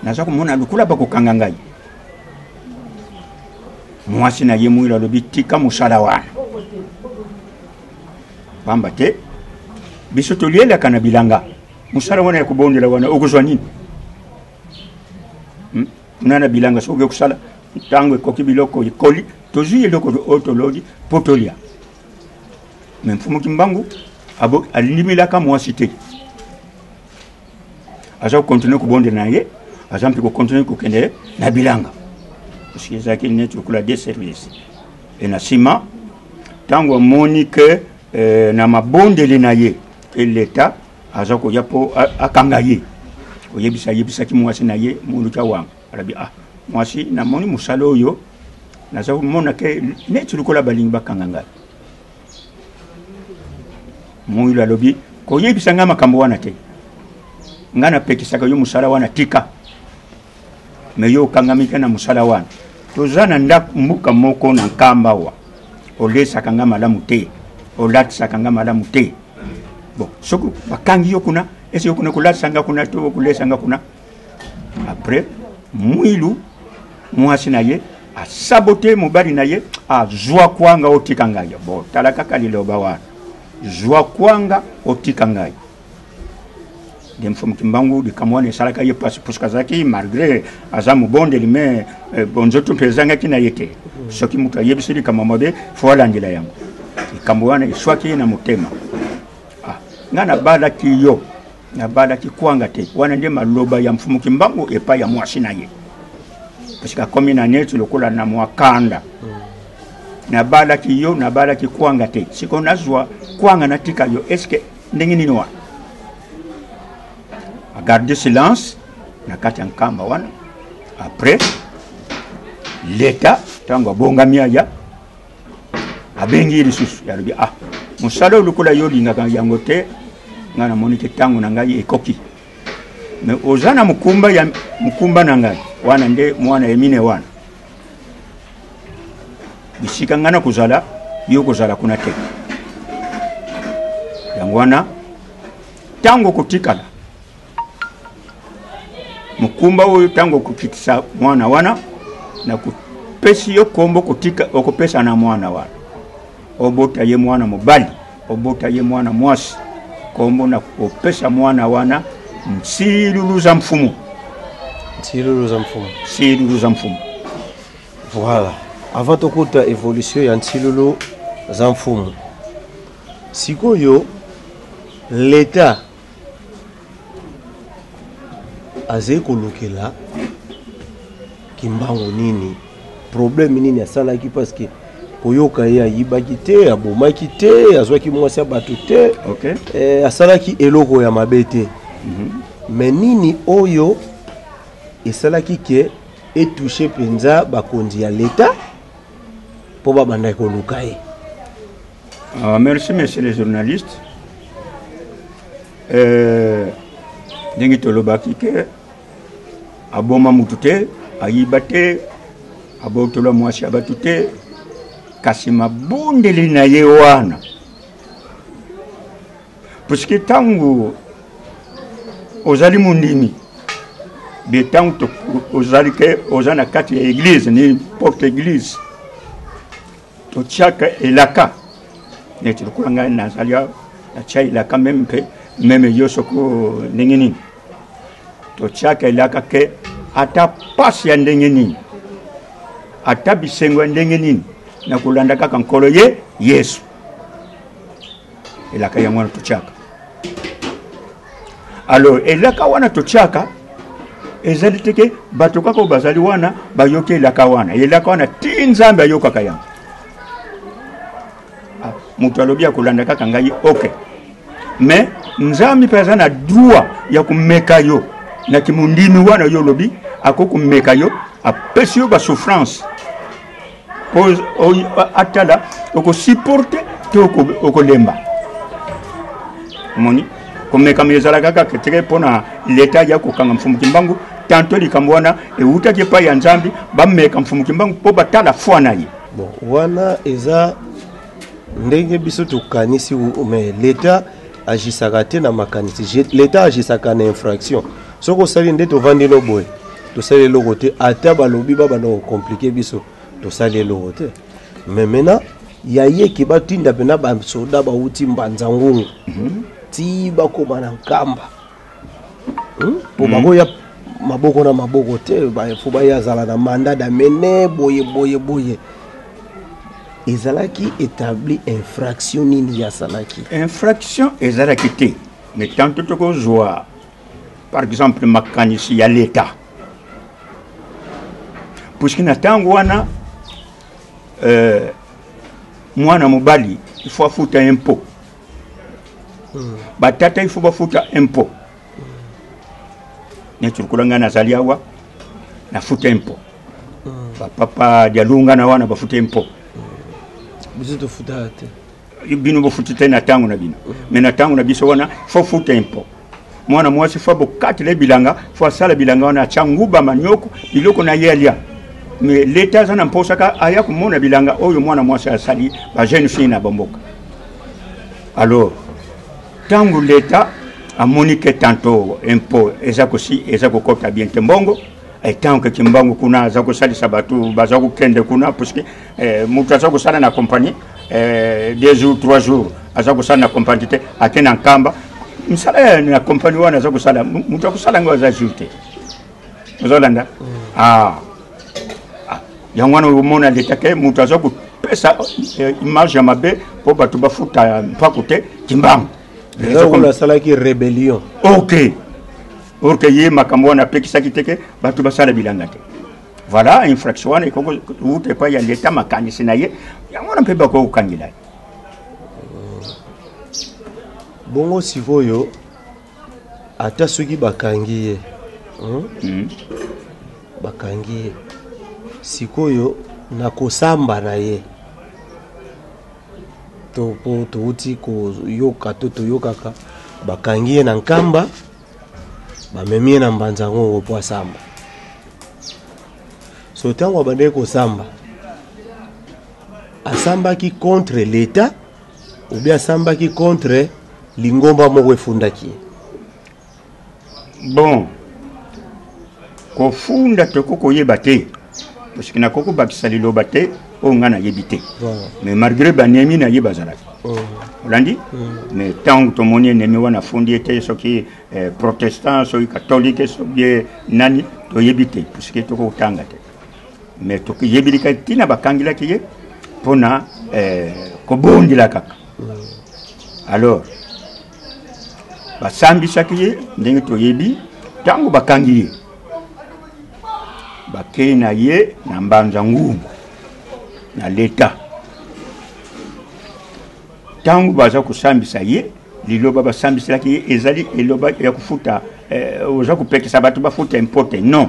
naza komona lokola bakokanga ngai." Mwasi na ye Mwilo alobi: "Tika mosala wana, pamba te biso tolielaka na bilanga. Mosala wana ya kobondela wana, okozwa nini? Kuna na bilanga, soki okosala, ntango ekoki, biloko ekoli, tozwi eloko oyo tologi mpo tolia." Me Mfumu Kimbangu alindimelaka mwasi te, aza kokontinue kobondela na ye, aza mpe kokontinue kokende na bilanga, parce que ezalaki neti lokola de service. E na nsima, ntango amoni ke na mabondeli na ye ke leta aza koya mpo akanga ye, koyebisa, ayebisaki mwasi na ye Moluka Wanga, alobi: "Ah, mwasi, namoni mosala oyo, naza komona ke neti lokola balingi bakanga ngai." Moyilo alobi: "Koyebisa ngai makambo wana te. Ngai napekisaka yo mosala wana, tika. Me yo okangami te na mosala wana. Toza na ndako mbuka moko na Nkamba wa, olesaka nga malamu te, olatisaka nga malamu te. Bon, soki bakangi yo kuna, ese yo kuna kolatisa nga kuna to kolesa nga kuna?" Après Mwilu Mwasi na ye asabote mobali na ye, azwa kwanga otika ngai. Bo tala kaka liloba wana, zwa kwanga otika ngai. Nde Mfumu Kimbangu likambo wana esalaka ye mpasi, puisque azalaki malgré aza mobondeli me eh, bonzoto mpe ezangaki na ye te. Soki moto ayebisi likambo mabe, fo alandela yango. Likambo wana eswaki ye na motema. Ah, ngai nabalaki yo, nabalaki kwanga te. Wana nde maloba ya Mfumu Kimbangu epai ya mwasi na ye, parce akomi na neti lokola na mwa kanda. Nabalaki yo, nabalaki kwanga te, sikoyo nazwa kwanga natika yo, eske ndenge nini wana? Agarde silence na kati ya nkamba wana. Après leta ntango abongami aya, abengi ye lisusu, alobi ah, mosala oyo lokola yo olingaka yango te, ngai namoni te ntango na ngai ekoki, me oza na mokumba ya mokumba na ngai wana nde mwana emine wana, bisika ngai nakozala yo kozala kuna te. Yango wana ntango okotikala mokumba oyo, ntango okokitisa mwana wana, nakopesi yo kombo kotika, okopesa na mwana wana, obota ye mwana mobali, obota ye mwana mwasi, kombo na kopesa mwana wana Nsiluluza Mfumu. Nsiluluza Mfumu. Nsiluluza Mfumu. Voilà. Avant tokota évolution ya Nsilulu za Mfumu, sikoyo l'État azali kolukela Kimbangu nini, problème nini asalaki? Parce que koyoka ye ayibaki te, abomaki te, azwaki mwasi ya bato te, eh, asalaki eloko ya mabe te. Mais nini oyo esalaki ke etouche mpenza bakonzi ya leta mpo babandaki koluka ye? Merci monsieur le journaliste. Ndenge tolobaki ke aboma mutu te, ayiba te, abotola mwasi ya bato te, kasi mabondeli na ye wana, puisque ntango ozali mondimi be, ntango ozali ke oza na kati ya église, n'importe église, totiaka elaka neti lokola ngai nazali natia elaka meme mpe meme yo soko ndenge nini, totiaka elaka ke ata pasi ya ndenge nini, ata bisengo ya ndenge nini, na kolanda kaka Nkolo ye Yesu. Elaka yango wana totiaka. Alors elaka wana totiaka ezali te ke bato kaka oyo bazali wana bayoki elaka wana. Elaka wana ti Nzambe ayokaka yango. Ah, moto alobi akolanda kaka ngai, ok, mais Nzambe mpe aza na droit ya komeka yo na kimondimi wana yo olobi. Akoki komeka yo, apesi yo basouffrance po atala okosupporte to okolemba. Omoni, komekama ezalaka kaka teke mpona leta ya kokanga Mfumu Kimbangu. Tanto likambo wana ewutaki epai ya Nzambe, bameka Mfumu Kimbangu mpo batala foi na ye. Bon, wana eza ndenge biso tokanisi, mais leta agisaka te na makanisi, leta agisaka na infraction. Soki osali nde tovandi no boye, tosali eloko te, ata balobi babanda kocompliquer biso, tosali eloko te. Mais maintenant ya yeke batinda mpena basoda bauti Mbanza Ngungu ti bakóma na Nkamba, Po bakoya maboko na maboko te, fo baya azala na mandat d'amener boye boye boye. Ezalaki établi infraction nini asalaki? Infraction ezalaki te, mais tanto tokozwa par exemple makanisi ya leta, puisque na ntango wana mwana mobali il faut afuta impôt, batata il faut bafuta impôt. Neti lokola ngai nazali awa, nafuta impôt, bapapa Dialunga na wana bafuta impôt. Biso tofutaka te. Bino bofuti te na ntango na bino, mais na ntango na biso wana fo futa impôt. Mwana mwasi fo bokatela bilanga, fo asala bilanga wana, atya nguba, manioko, biloko na ye alia, mais leta aza na mposaka aya komona bilanga oyo mwana mwasi asali, bajeune fille na bamboka. Alors ntango leta amoni ke tanto impôt eza kosi eza kokɔta bien te, mbongo Etant que Kimbangu kuna aza kosalisa bato baza kokende kuna, puisque eh, moto aza kosala na compagnie eh, 2 jours 3 jours aza kosala na compagnie te, ake na Nkamba, misala na compagnie wana aza kosala, moto akosala yango aza jour te. Ozolanda? Ah. Ah. Yango wana omona leta ke moto aza kopesa eh, image ya mabe mpo bato bafuta mpako te. Kimbangu asalaki rébellion. Ok, or ke ye makambo wana apekisaki te ke bato basala bilanga te. Voilà, infraction wana ekoki wuta epai ya leta, makanisi na ye yango wana mpe bakoki kokangela ye. Bongo sikoyo, ata soki bakangi ye, Bakangi ye sikoyo na kosamba na ye, to po touti koyoka to toyokaka bakangi ye na Nkamba, bamemi ye na Mbanza Ngongo mpo asamba. So ntango abandaki kosamba, asambaki contre l'État ou bien asambaki contre lingomba moko efundaki ye? Bon, kofunda tokoki koyeba te, parce que nakoki kobakisa liloba te oyo ngai nayebi te. Mais malgré banemi na ye bazalaki, olandi? Mais ntango tomoni enemi wana afundi ye te, soki eh, protestant, soki catholique, soki ye nani, toyebi te, puisque tokotanga te. Mais toyebilika ntina bakangilaki ye mpona eh, kobondela kaka. Alors basambisaki ye ndenge toyebi. Ntango bakangi ye, bakei na ye na Mbanza Ngungu na leta. Ntango baza kosambisa ye, liloba basambiselaki ye ezali eloba ya kofuta eh, oza kopekisa bato bafuta impôt te, non.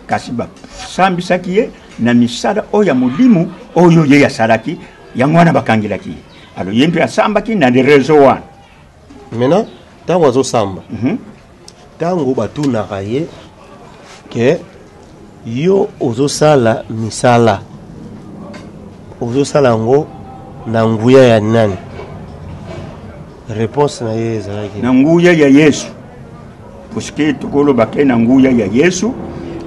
Kasi basambisaki ye na misala oyo ya molimo oyo ye asalaki, yango wana bakangelaki ye. Alors ye mpe asambaki na réseau wana. Maintenant, ntango azosamba, ntango batunaka ye ke yo ozosala misala, ozosala yango na nguya ya nani, réponse na ye ezalaki? Na nguya ya Yesu, puisque tokoloba ke na nguya ya Yesu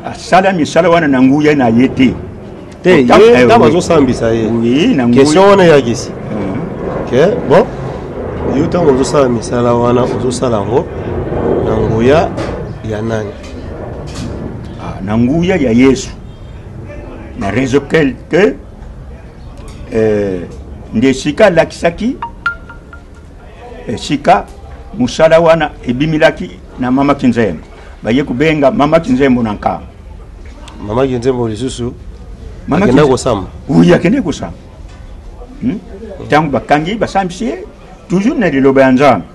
asala misala wana, na nguya na ye te. Te, ye ntango azosambisa ye, question wana eyakisi ke bon, yo ntango ozosala misala wana, ozosala yango na nguya ya nani? Ah, na nguya ya Yesu, na raison quelque eh, nde esika alakisaki esika mosala wana ebimilaki na mama Kinzembo, baye kobenga mama Kinzembo na Nkamba. Mama Kinzembo lisusu akenda kosamba? Oui, akende kosamba. Ntango bakangi, basambisi ye toujours na liloba ya Nzambe,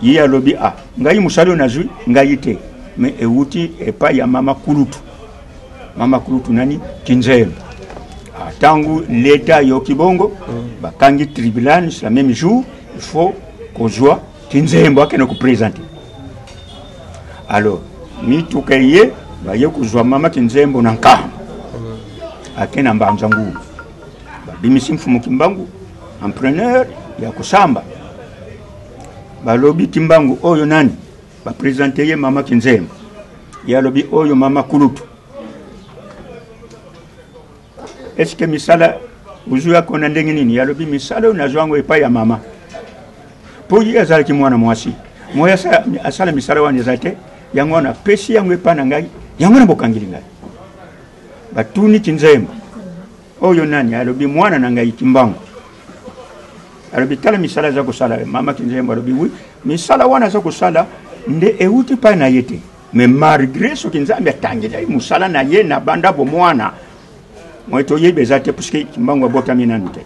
ye alobi: "A ah, ngai mosala oyo nazwi ngai te, mais ewuti epai ya mama kulutu." Mama kulutu nani? Kinzembo. Ntango leta ayoki bongo, bakangi tribunal la même jour, il faut kozwa Kinzembo akende koprésenter. Alors mituka ye baye kozwa mama Kinzembo na Nkamba, ake na Mbanza Ngulu, babimisi mfumu Kimbangu empreneur ya kosamba. Balobi: "Kimbangu oyo nani?" Baprésenter ye mama Kinzembo. Ye alobi: "Oyo mama kulutu. Eske misala ozwi yako na ndenge nini?" Alobi: "Misala oyo nazwa yango epai ya mama," mpo ye azalaki mwana mwasi moyo asala misala wana eza te. "Yango wana apesi yango epai na ngai, yango wana bokangeli ngai." Batuni Kinzembo: "Oyo nani?" Alobi: "Mwana na ngai Kimbangu." Alobi: "Tala misala aza kosala." Mama Kinzembo alobi: "Oui, misala wana aza kosala nde euti pai na ye te, mais malgré soki Nzambe atangeli mosala na ye na banda bomwana, moi toyebi eza te, puisque Kimbangu abotami nanu te,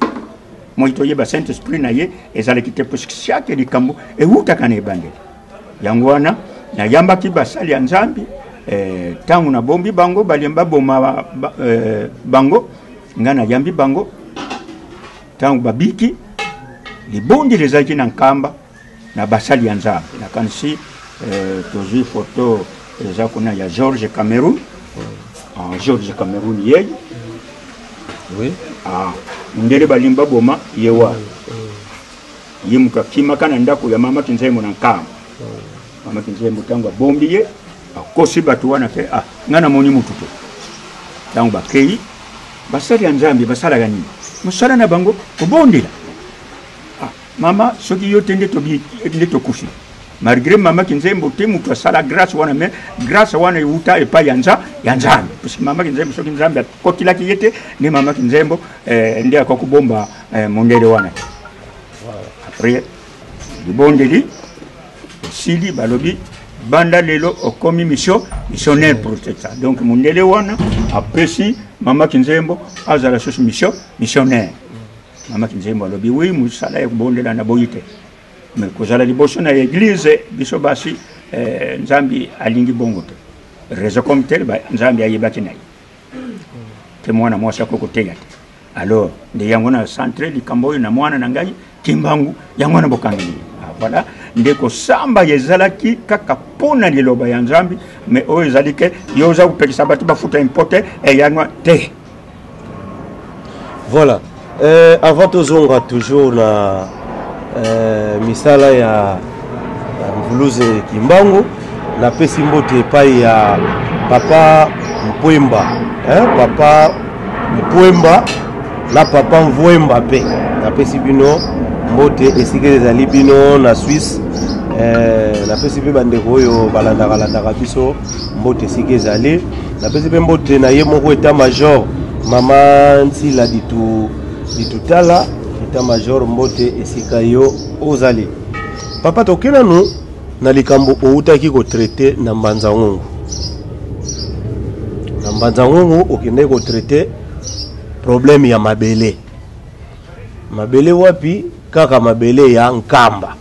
moi toyeba Saint Esprit na ye ezalaki te, puisque chaque likambo ewutaka na ebandeli. Yango wana nayambaki basali ya Nzambe ntango eh, nabombi bango, balemba boma ba, eh, bango, ngai nayambi bango. Ntango babiki, libondeli ezalaki na Nkamba na basali ya Nzambe." Nakanisi eh, tozwi foto eza kuna ya George Cameroun. Ah, George Cameroun yeye. Oui. Ah, ndele balimba boma ye wana, ye moto akimaka na ndako ya mama Kinzembo na Nkamba. Mama Kinzembo ntango abombi ye, Bakosi bato wana ke ah, ngai namoni motu te. Ntango bakei, basali ya Nzambe basalaka nini? Mosala na bango kobondela. Ah, mama, soki yo te nde tobi nde tokufi. Malgré mama Kinzembo te moto asala grâce wana, mais grâce wana euta epai ya nza ya Nzambe. Parce que mama Kinzembo soki Nzambe akotilaki ye te, nde mama Kinzembo eh, nde akoki kobomba eh, mondele wana te. Après libondeli esili, balobi banda lelo okomi mission missionnaire protestant. Donc mondele wana apesi mama Kinzembo azala susu mission missionnaire. Mama Kinzembo alobi oui, mosala ya kobondela na boyi te, mais kozala liboso na eglise biso basi eh, Nzambe alingi bongo te. Raison comme tel Nzambe ayebaki na ye te mwana mwasi akoki koteya te. Alors nde yango na centre likambo oyo na mwana na ngai Kimbangu, yango wana bokangeli. Ah, voilà nde kosamba ezalaki kaka mpo na liloba ya Nzambe, mais oyo ezali ke yo oza kopekisa bato bafuta impôt te, eyango te. Voilà. Avant tozonga toujours na misala ya Mvuluzi Kimbangu, napesi mbote epai ya papa Mpwemba, hein, papa Mpwemba na papa Mvwemba mpe napesi bino mbote esika ezali bino na Suisse. Napesi mpe bandeko oyo balandaka-landaka biso mbote esika ezali. Napesi mpe mbote na ye moko etat major mama Nsila Ditutala, etat major mbote esika yo ozali. Papa, toke nanu na likambo outaki kotraite na Mbanza Ngungu. Na Mbanza Ngungu okendaki kotraite problème ya mabele. Mabele wapi? Kaka mabele ya Nkamba.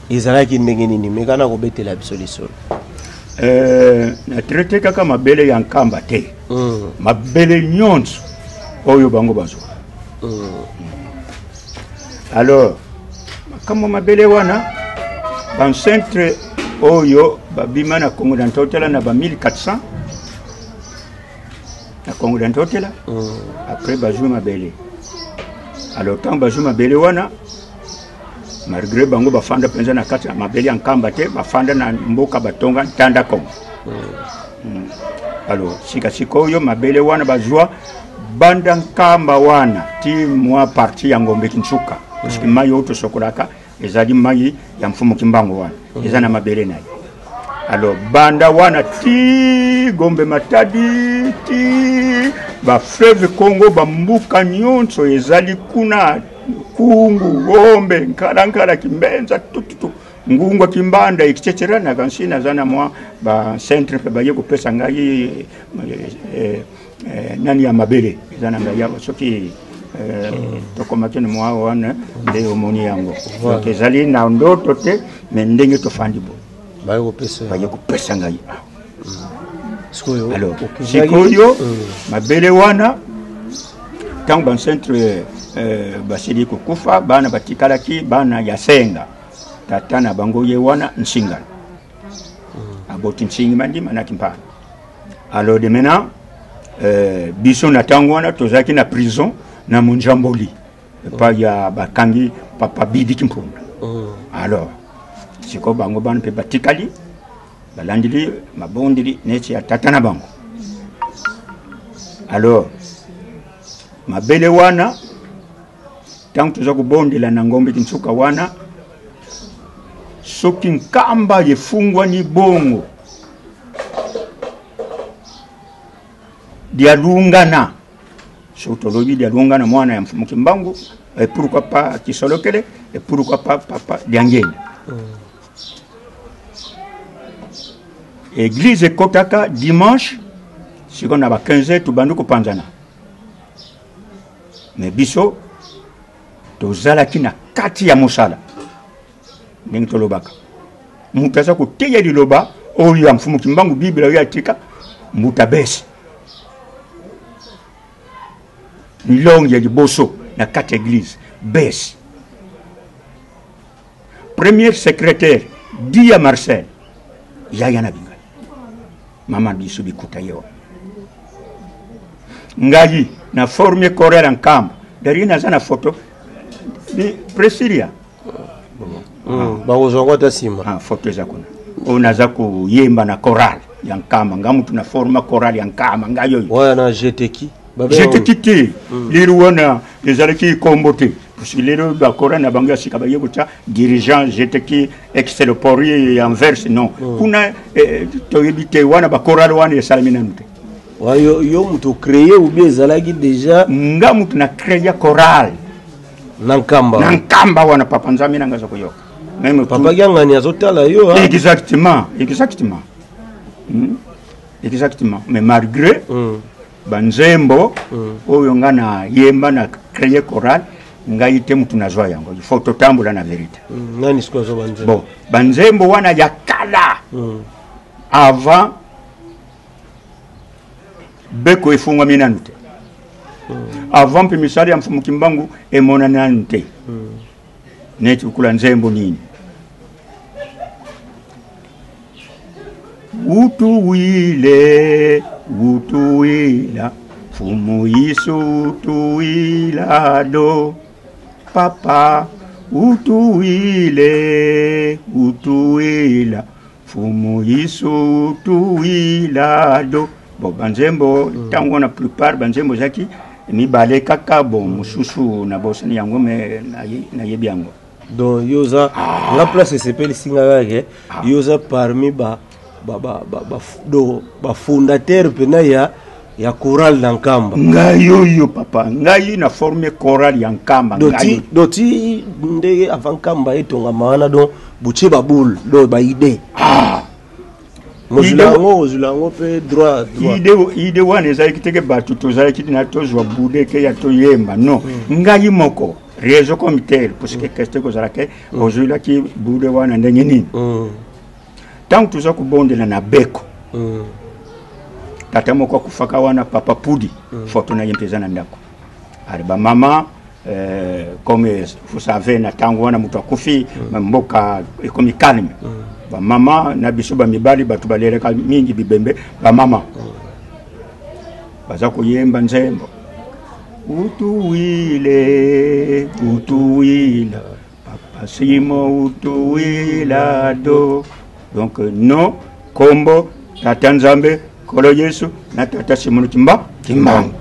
Ezalaki ndenge nini? Meka na kobetela biso lisolo. Na traite kaka mabele ya Nkamba te. Mabele nyonso oyo bango bazwa. Alors makambo mabele wana bancentre oyo babima na Congo na Ntotela na ba 1400 na Congo na Ntotela. Après bazwi mabele. Alors ntango bazwi mabele wana, malgré bango bafanda mpenza na kati ya mabele ya Nkamba te, bafanda na mboka batonga Ntanda Congo. Alors sika sikoyo mabele wana bazwa banda Nkamba wana ti mwa partie ya Ngombe Kinsuka, parce que mai oyo tosokolaka ezali mai ya Mfumu Kimbangu wana, eza na mabele na ye. Alors banda wana ti Gombe Matadi ti ba fleuve Congo, bambuka nyonso ezali kuna, Kungu, Gombe, Nkalankala, Kimbenza, tututu, Ngungwa, Kimbanda, etc. Na kansi naza na mwa ba centre mpe baye kopesa ngai nani ya mabele eza na ngai awa, soki tokomaki na mwa wana nde omoni yango. Donc ezali na ndoto te, mais ndenge tofandi bo baye kopesa, baye kopesa ngai awa. Alors sikoyo mabele wana ntango bancentre basili kokufa, bana batikalaki bana ya Senga, tata na bango ye wana Nsingana aboti Nsingi Mandima na Kimpana. Alors de maintenant biso na ntango wana tozalaki na prison na Monjamboli epai ya bakangi papa Bidi Kimpunda. Alors sikoyo bango bana mpe batikali balandili mabondeli neti ya tata na bango. Alors mabele wana ntango toza kobondela na Ngombe Kinsuka wana, soki Nkamba efungwani bongo dialungana, soki tolobi dialungana mwana ya Mfumu Kimbangu, et pourquoi pas Kisolokele, et pourquoi pas papa Diangenda. Église ekotaka dimanche sikoyo na ba 15 heures tobandi kopanzana, mais biso tozalaki na kati ya mosala. Ndenge tolobaka, moto aza koteya liloba oyo ya Mfumu Kimbangu, Bible oyo atika mbuta bese milongi ya liboso na kati ya église bese, premier secrétaire Dia Marcel yaya na bingai mama biso bikuta ye wana. Ngai na forme chorale ya Nkamba, derrière naza na photo Presilia. Bakozwa ngo ata nsima. Ah, photo eza kuna. Oyo naza koyemba na chorale ya Nkamba, nga mutu na forma chorale ya Nkamba, ngai oyo. Wana jeteki. Jeteki te. Lelo wana ezalaki kombo te, parce que lelo bachorale na bango ya sika baye kotya dirigeant jeteki excelpori ya Anvers, non. Kuna toyebi te, wana bachorale wana esalami nanu te. Yo, yo moto créé ou bien ezalaki déjà? Nga mutu na créa chorale. Na Nkamba. Na Nkamba wana, papa, Nzambe nanga aza koyoka. Même papa Kiangani azotala yo, ah. Exactement, exactement. Exactement. Mais malgré banzembo oyo nga na yemba na créer chorale, ngai te mutu nazwa yango. Il faut totambola na vérité. Nani sikoyo azwa banzembo? Bon, banzembo wana ya kala, avant beko efungwami nanu te, avant mpe misala ya Mfumu Kimbangu emonani nanu te, neti kula nzembo nini: "Utuwile, utuwila, Mfumu Yesu utuwila do papa, utuwile, utuwila, Mfumu Yesu utuwila do." Bon, banzembo ntango wana, plupart banzembo ezalaki mibale kaka. Bon, mosusu nabosani yango, me nayebi yango. Donc yo oza, nga place esepelisi nga kaka, yo oza parmi ba bafondateur mpena ya chorale na Nkamba. Ngai oyo, papa, ngai na forme chorale ya Nkamba. Ngai. Donc ti ndenge avant Nkamba etongama wana, donc botie baboule, donc baide mozwila yango, ozwila yango mpe droit droit. Idée wana ezalaki teke bato tozalaki na tozwa bude ke ya toyemba, non. Ngai moko, réseau comme tel, parce que question kozala ke ozwilaki bude wana ndenge nini? Ntango toza kobondela na beko, tata moko akufaka wana, papa Pudi, foto na ye mpe eza na ndako. Ale bamama, comme vous savez, na ntango wana moto akufi, mboka ekomi calme, bamama na biso bamibali, bato balelaka mingi bibembe, bamama baza koyemba nzembo: "Utuwile, utuwila, papa Simo utuwila do." Donc no kombo tata Nzambe Nkolo Yesu na tata Simono Kimbangu.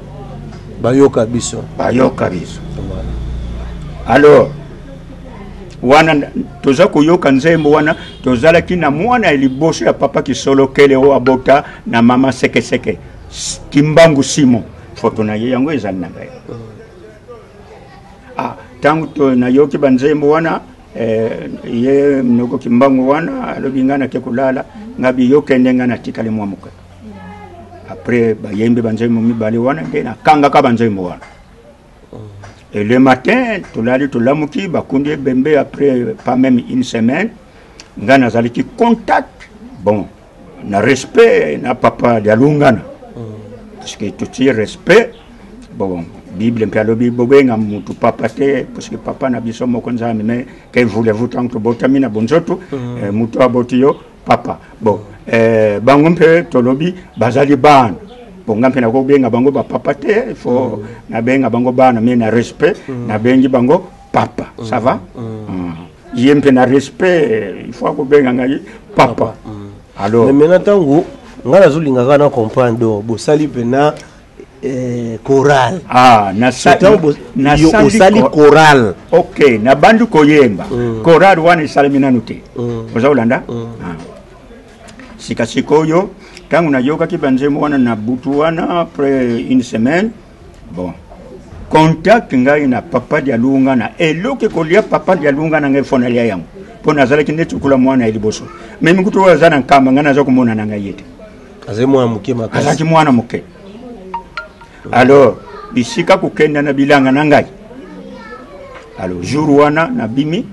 Bayoka biso. Bayoka biso. Alors wana toza koyoka nzembo wana, tozalaki na mwana ya liboso ya papa Kisolokele oyo abota na mama Sekeseke, Kimbangu Simon, foto na ye yango ezali na ngai. Ah, ntango nayoki banzembo wana, ye noko Kimbangu wana alobi ngai nake kolala, ngai biyokende, ngai natikali mwa moke. Après bayembi banzembo mibale wana, nde nakangaka banzembo wana. Et le matin tolali, tolamuki, bakundi ebembe. Après pas même une semaine, ngai nazalaki contact, bon, na respect na papa Dialungana, parce que totie respect. Bon, Bible mpe alobi bobenga mutu papa te, parce que papa na biso moko Nzambe. Mais que voulez-vous, ntango tobotami na bonzoto, mutu aboti yo papa. Bon, bango mpe tolobi bazali bana. Bon, nga mpe nakobenga bango bapapa te, il faut nabenga bango bana, mais na respect nabengi bango papa. Ça va? Ye mpe na respect, il faut akobenga ngai papa. Alors Mais maintenant, ntango ngai nazolinga kaka na comprendre, donc bosali mpena chorale? Ah, osali chorale. Ok, nabandi koyemba. Chorale wana esalemi nanu te. Oza kolanda? Ah. Sika sikoyo, ntango nayokaki banzembo wana na butu wana, après une semaine, bon, contact ngai na papa Dialunga na eloko ekolia papa Dialunga na ngai, fo nalia yango, mpo nazalaki neti okula mwana ya liboso. Me mikutu oyo aza na Nkamba, ngai naza komona na ngai ye te. Azali mwana moke makasi. Azalaki mwana moke. Alors bisika kokenda na bilanga na ngai, alors jour wana nabimi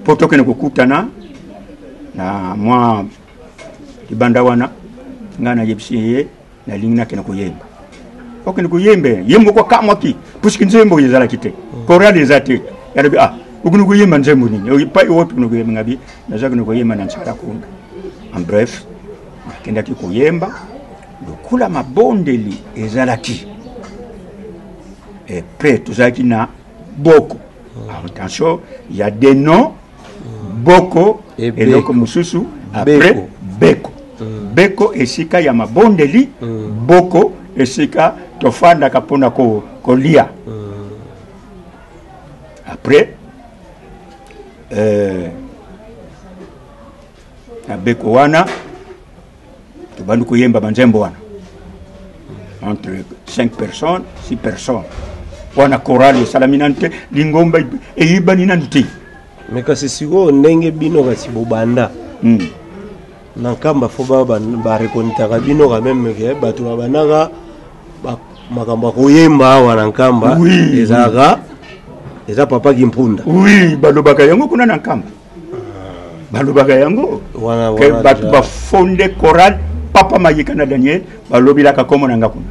mpo tokende kokutana na mwa libanda wana. Ngai nayebisi ye nalingi nakende koyemba. Okende koyemba? Ye moko akamwaki, puisque nzembo ezalaki te, chorale eza te. Yalobi: "Ah, okende koyemba nzembo nini? Epai wapi okende koyemba?" Ngabi nazakende koyemba na Nsala Kunda. En bref, nakendaki koyemba lokola mabondeli ezalaki mpe tozalaki na boko. Attention, il y a des noms. Boko eloko mosusu après beko. Beko esika ya mabondeli, boko esika tofandaka mpona kolia. Après na beko wana tobandi koyemba banzembo wana entre 5 personnes, 6 personnes. Wana chorale esalami nanu te, lingomba eyebani nanu te. Me kasi sikoyo ndenge bino kasi bobanda na Nkamba, fo barekonitaka bino quand même ke bato babandaka makambo ya koyemba awa na Nkamba. Ezalaka eza papa Kimpunda. Oui, balobaka yango kuna na Nkamba, balobaka yango ke bato bafonde chorale Papa Mayika na Daniel, balobelaka kombo na nga kuna.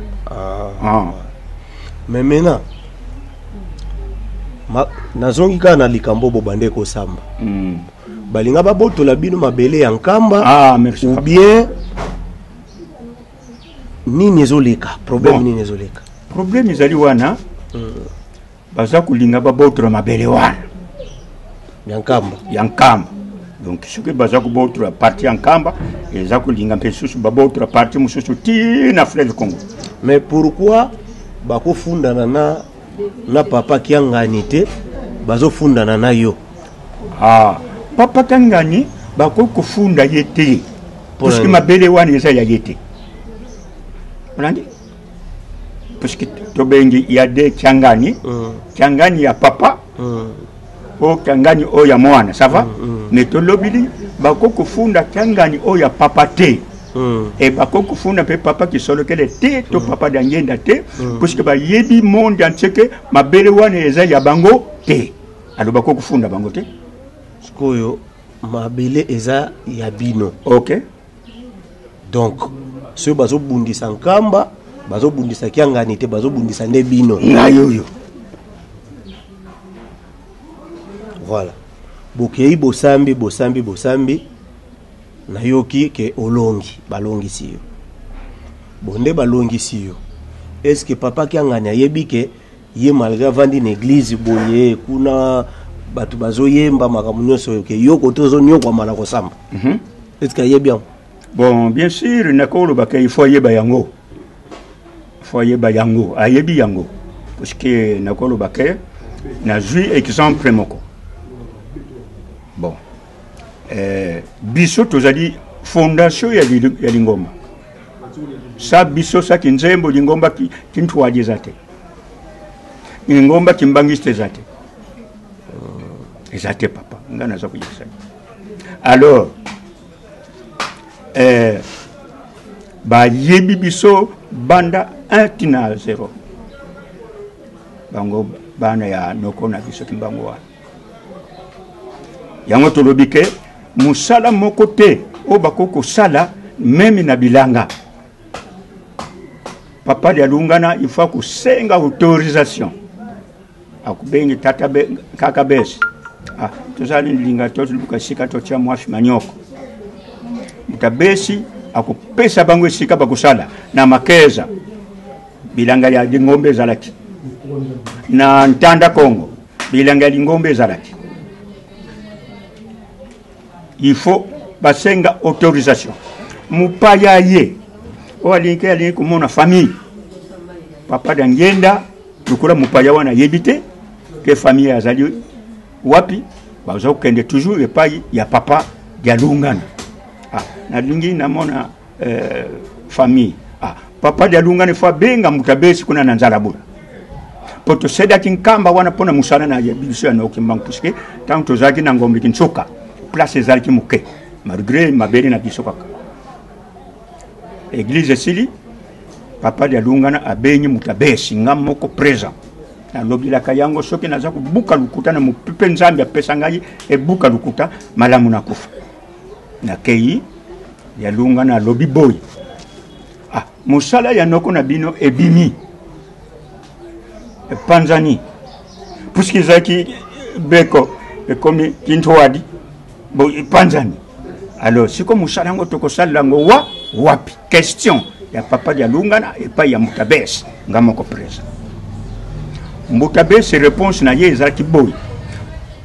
Ah. Mais maintenant nazongi kaka na likambo bobande kosamba. Balinga babotola bino mabele ya Nkamba Ah, merci, ou papa. bien nini ezoleka problème? Bon. Nini ezoleka? Problème ezali wana, baza kolinga babotola mabele wana ya Nkamba. Ya Nkamba. Donc soki baza kobotola partie ya Nkamba, eza kolinga mpe susu babotola partie mosusu ti na fleuve Congo. Mais pourquoi bakofundana na papa Kiangani te, bazofundana na yo? Ah, papa Kiangani bakoki kofunda ye te, puisque nini? Mabele wana eza ya ye te, olandi? Puisque tobengi ya de Kiangani, Kiangani ya papa o Kiangani oyo ya mwana, ça va? Mais tolobili bakoki kofunda Kiangani oyo ya papa te. E bakoki kofunda mpe papa Kisolokele te to papa Dangenda te, puisque bayebi monde entier ke mabele wana eza ya bango te. Alo bakoki kofunda bango te. Sikoyo mabele eza ya bino. Ok. Donc soki bazobundisa Nkamba, bazobundisa Kiangani te, bazobundisa nde bino. Ngai oyo. Voilà, bokei, bosambi, bosambi, bosambi, nayoki ke olongi, balongisi yo. Bo nde balongisi yo, est ce que papa Kiangani ayebi ke ye, malgré avandi na église boye kuna, bato bazoyemba makambo nyonso oyo, ke yo kote ozonyokwama na kosamba? Est ce que ayebi yango? Bon, bien sûr, nakolobaka il faut ayeba yango, il faut ayeba yango, ayebi yango, puisque nakoloba ke nazwi exemple moko. Bon, biso tozali fondation ya lingomba sa biso saki nzembo. Lingomba kintwadi eza te, lingomba kimbangiste eza te, eza te, papa. Ngai naza koyebisa. Alors bayebi biso banda 1 tina 0, bango bana ya noko na biso Kimbango wana. Yango tolobi ke mosala moko te oyo bakoki kosala, même na bilanga, papa Lialungana il faut akosenga autorisation, akobengi tata kaka bese: "Ah, tozali linga toluka esika totia mwafi manioko." Moto abesi akopesa bango esika bakosala. Na Makeza, bilanga ya lingombe ezalaki. Na Ntanda Congo, bilanga ya lingombe ezalaki. Il faut basenga autorisation. Mopaya ye oyo alingi komona famille papa Dangenda, lokola mopaya wana ayebi te ke famille azali wapi, baza kokende toujours epai ya papa Dialungana: "Ah, nalingi namona famille." Ah, papa Dialungana fo abenga moto abesi kuna na nzala bula, mpo tosedaki Nkamba wana mpona mosala na biso ya noki mbangu, puisque ntango tozalaki na Ngombe Kinsoka, place ezalaki moke malgré mabele na biso kaka. Église esili, papa Dialungana abengi moto abesi, nga moko présent. Nalobelaka yango, soki naza kobuka lokuta na mopepe Nzambe apesa ngai ebuka lokuta, malamu nakufa. Nakei, Dialungana alobi boye: "Ah, mosala ya noko na bino ebimi, epanzani, puisque ezalaki beko, ekomi kintwadi bo, epanzani. Alors siko mosala yango tokosalela yango wa wapi?" Question ya papa Dialungana epai ya Mutabesi, nga moko présent. Mutabesi, réponse na ye ezalaki boye: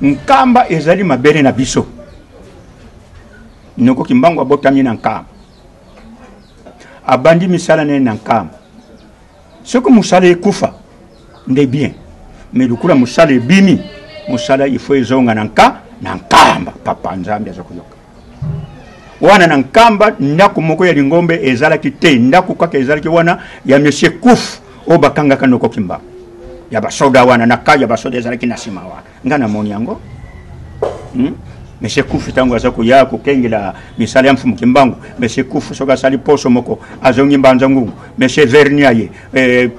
"Nkamba ezali mabele na biso." Noko Kimbangu abotami na Nkamba, abandi misala na ye na Nkamba. Soki mosala ekufa nde bien, mais lokola mosala ebimi, mosala il faut ezonga na nka na Nkamba. Papa Nzambe aza koyoka wana na Nkamba. Ndako moko ya lingombe ezalaki te, ndako kaka ezalaki wana ya monsieur Kufu oyo bakangaka noko Kimbangu ya basoda wana na ka ya basoda ezalaki na nsima wana. Nga namoni yango, Monsieur Kufu ntango aza koya kokengela misala ya Mfumu Kimbangu. Monsieur Kufu soki asali poso moko, azongi Mbanza Ngungu. Monsieur Verni aye,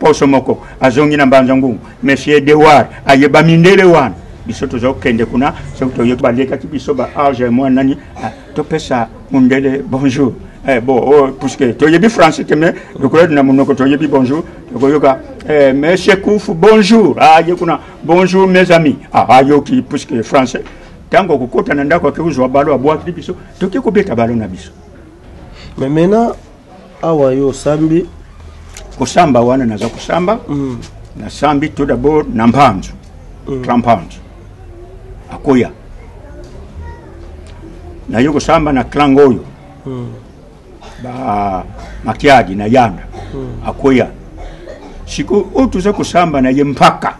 poso moko, azongi na Mbanza Ngungu. Monsieur Dewar aye, bamindele wana. Biso toza kokende kuna, soki toyoki balekaki biso ba age mwa nani, ah, topesa mundele bonjour. Bon, oh, puisque toyebi français te, mais lokola na monoko toyebi bonjour, tokoyoka monsieur Kufu bonjour, aye kuna bonjour mes amis, ah, ayoki puisque français. Ntango akokota na ndako, ake kozwa balo, abwakili biso, toke kobeta balo na biso. Mais maintenant awa yo osambi? Kosamba wana naza kosamba, nasambi tout d'abord na Mpanzu, clan Mpanzu akoya. Naye kosamba na clan oyo, ba Makiadi na Yanda, akoya. Sikoyo oyo toza kosamba na ye mpaka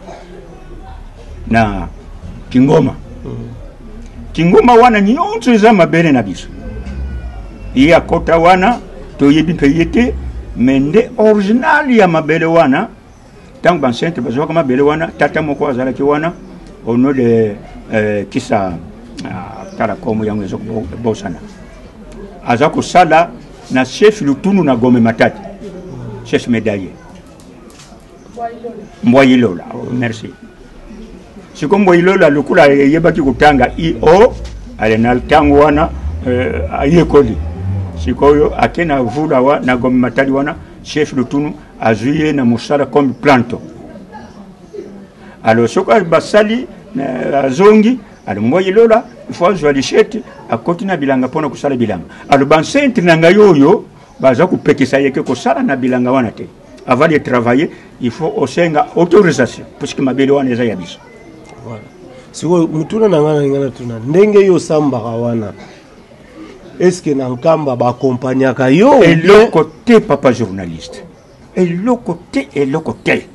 na Kingoma. Kingoma wana nyonso eza mabele na biso. Ye akota wana, toyebi mpe ye te, me nde original ya mabele wana. Ntango bancêtre bazwaka mabele wana, tata moko azalaki wana au nom de kisa, ah, tala kombo yango eza kobosana. Aza kosala na chef Lutunu na Gombe Matadi, chef médaillé Mbwa Ilola. Oh, merci. Siko Mbwa Ilola lokola eyebaki kotanga io ale na ntango wana, ayekoli. Sikoyo ake na vula wa na Gombe Matadi wana, chef Lutunu azwi ye na mosala comme planto. Alors soki basali, azongi. Alors Mbwa Ilola il faut azwa machette, akoti na bilanga mpona kosala bilanga. Alors baancêtre na ngai oyo baza kopekisa ye ke kosala na bilanga wana te. Avant de travailler, il faut osenga autorisation, puisque mabele wana eza ya biso. Voilà. Sikoyo motuna na ngai, na ngai natuna, ndenge yo osambaka wana, est-ce na Nkamba baakompagnaka yo ou bien? Eloko te, papa journaliste, eloko te, eloko te.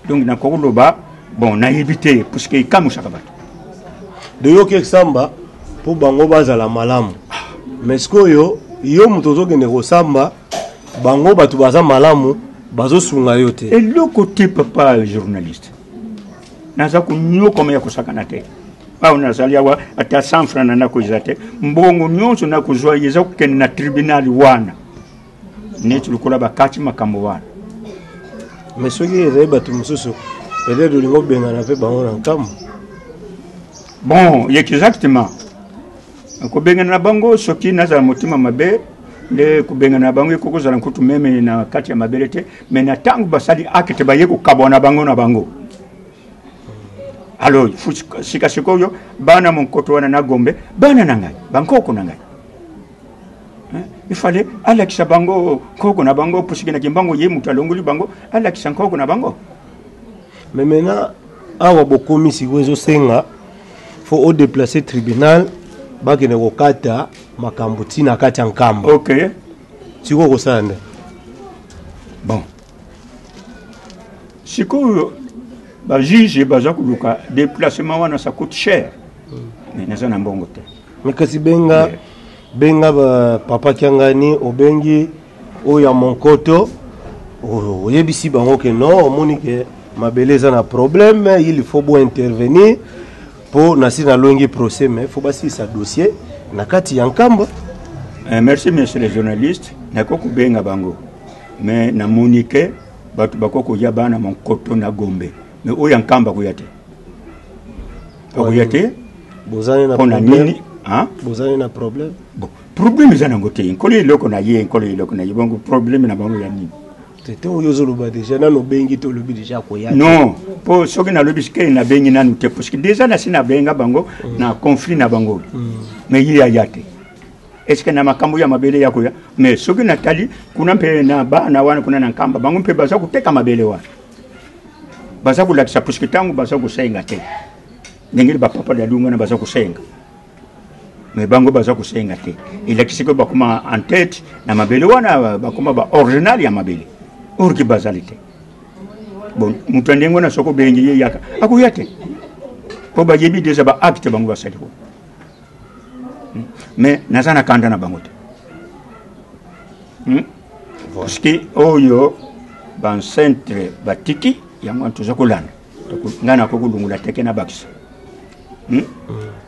Donc nakoki koloba, bon, nayebi te, puisque ekamusaka bato. De yoki esamba mpo bango bazala malamu, mais sikoyo yo moto ozokende kosamba, bango bato baza malamu, bazosunga yo te? Eloko te, papa journaliste. Naza konyokoma ya kosakana te. Awa nazali awa, ata 100 franc na ndako eza te. Mbongo nyonso nakozwa eza kokende na tribunal wana, neti lokola bakati makambo wana. Mais soki ezali bato mosusu, peut-être olingi obengana mpe bango na Nkambo. Bon, exactement, kobengana na bango, soki nazala motema mabe nde kobengana na bango ekoki kozala nkutu même na kati ya mabele te. Mais na ntango basali acte, baye kokabwa na bango na bango. Alors sika sikoyo bana Monkoto wana na Gombe, bana na ngai, bankoko na ngai, il fallait alakisa bango nkoko na bango, puisque na Kimbango ye moto alongoli bango, alakisa nkoko na bango. Mais maintenant awa bokomi sikoyo, ezosenga faut odéplacer tribunal, bakende kokata makambo ntina kati ya Nkamba. Sikoyo kosala nde? Bon, sikoyo bajuge baza koluka déplacement wana, ça coûte cher, mais naza na mbongo te. Mais kasi benga, benga ba papa Kiangani, obengi oyo ya Monkoto, oyebisi bango ke non, omoni ke mabele eza na problème, il faut bo intervenir mpo nasi nalongi procès, mais faut basilisa dossier na kati ya Nkamba. Merci monsieur le journaliste. Nakoki kobenga bango, mais namoni ke bato bakoki koya bana Monkoto na Gombe, mais oyo ya Nkamba koya te, bakoya te. Bozali na mpona problème? Nini, hein? Bozali na problème? Bon, problème eza nango te. Nkolo eloko na ye, nkolo eloko na ye. Bongo problème na bango ya nini? Te te, oyo ozoloba déjà, nano obengi te, olobi déjà koya te. Non, mpo soki nalobi sike nabengi nanu te, parce que déjà nasi nabenga bango na conflit na bango, mais ye aya te. Est ce que na makambo ya mabele ya koya? Mais soki natali kuna mpe na bana wana kuna na Nkamba, bango mpe baza koteka mabele wana, baza kolakisa, puisque ntango baza kosenga te ndenge bapapa ya lunga wana baza kosenga. Mais bango baza kosenga te, elakisi ke bakoma en tête na mabele wana, bakoma ba original ya mabele, or ke bazali te. Bon, moto ya ndenge wana, soki obengi ye yaka, akoya te, mpo bayebi deja ba acte bango basali ko. Mais naza na kanda na bango te, Parce que oyo bancentre batiki yango wana toza kolanda. Ngai nakoki kolongola teke na bakisa,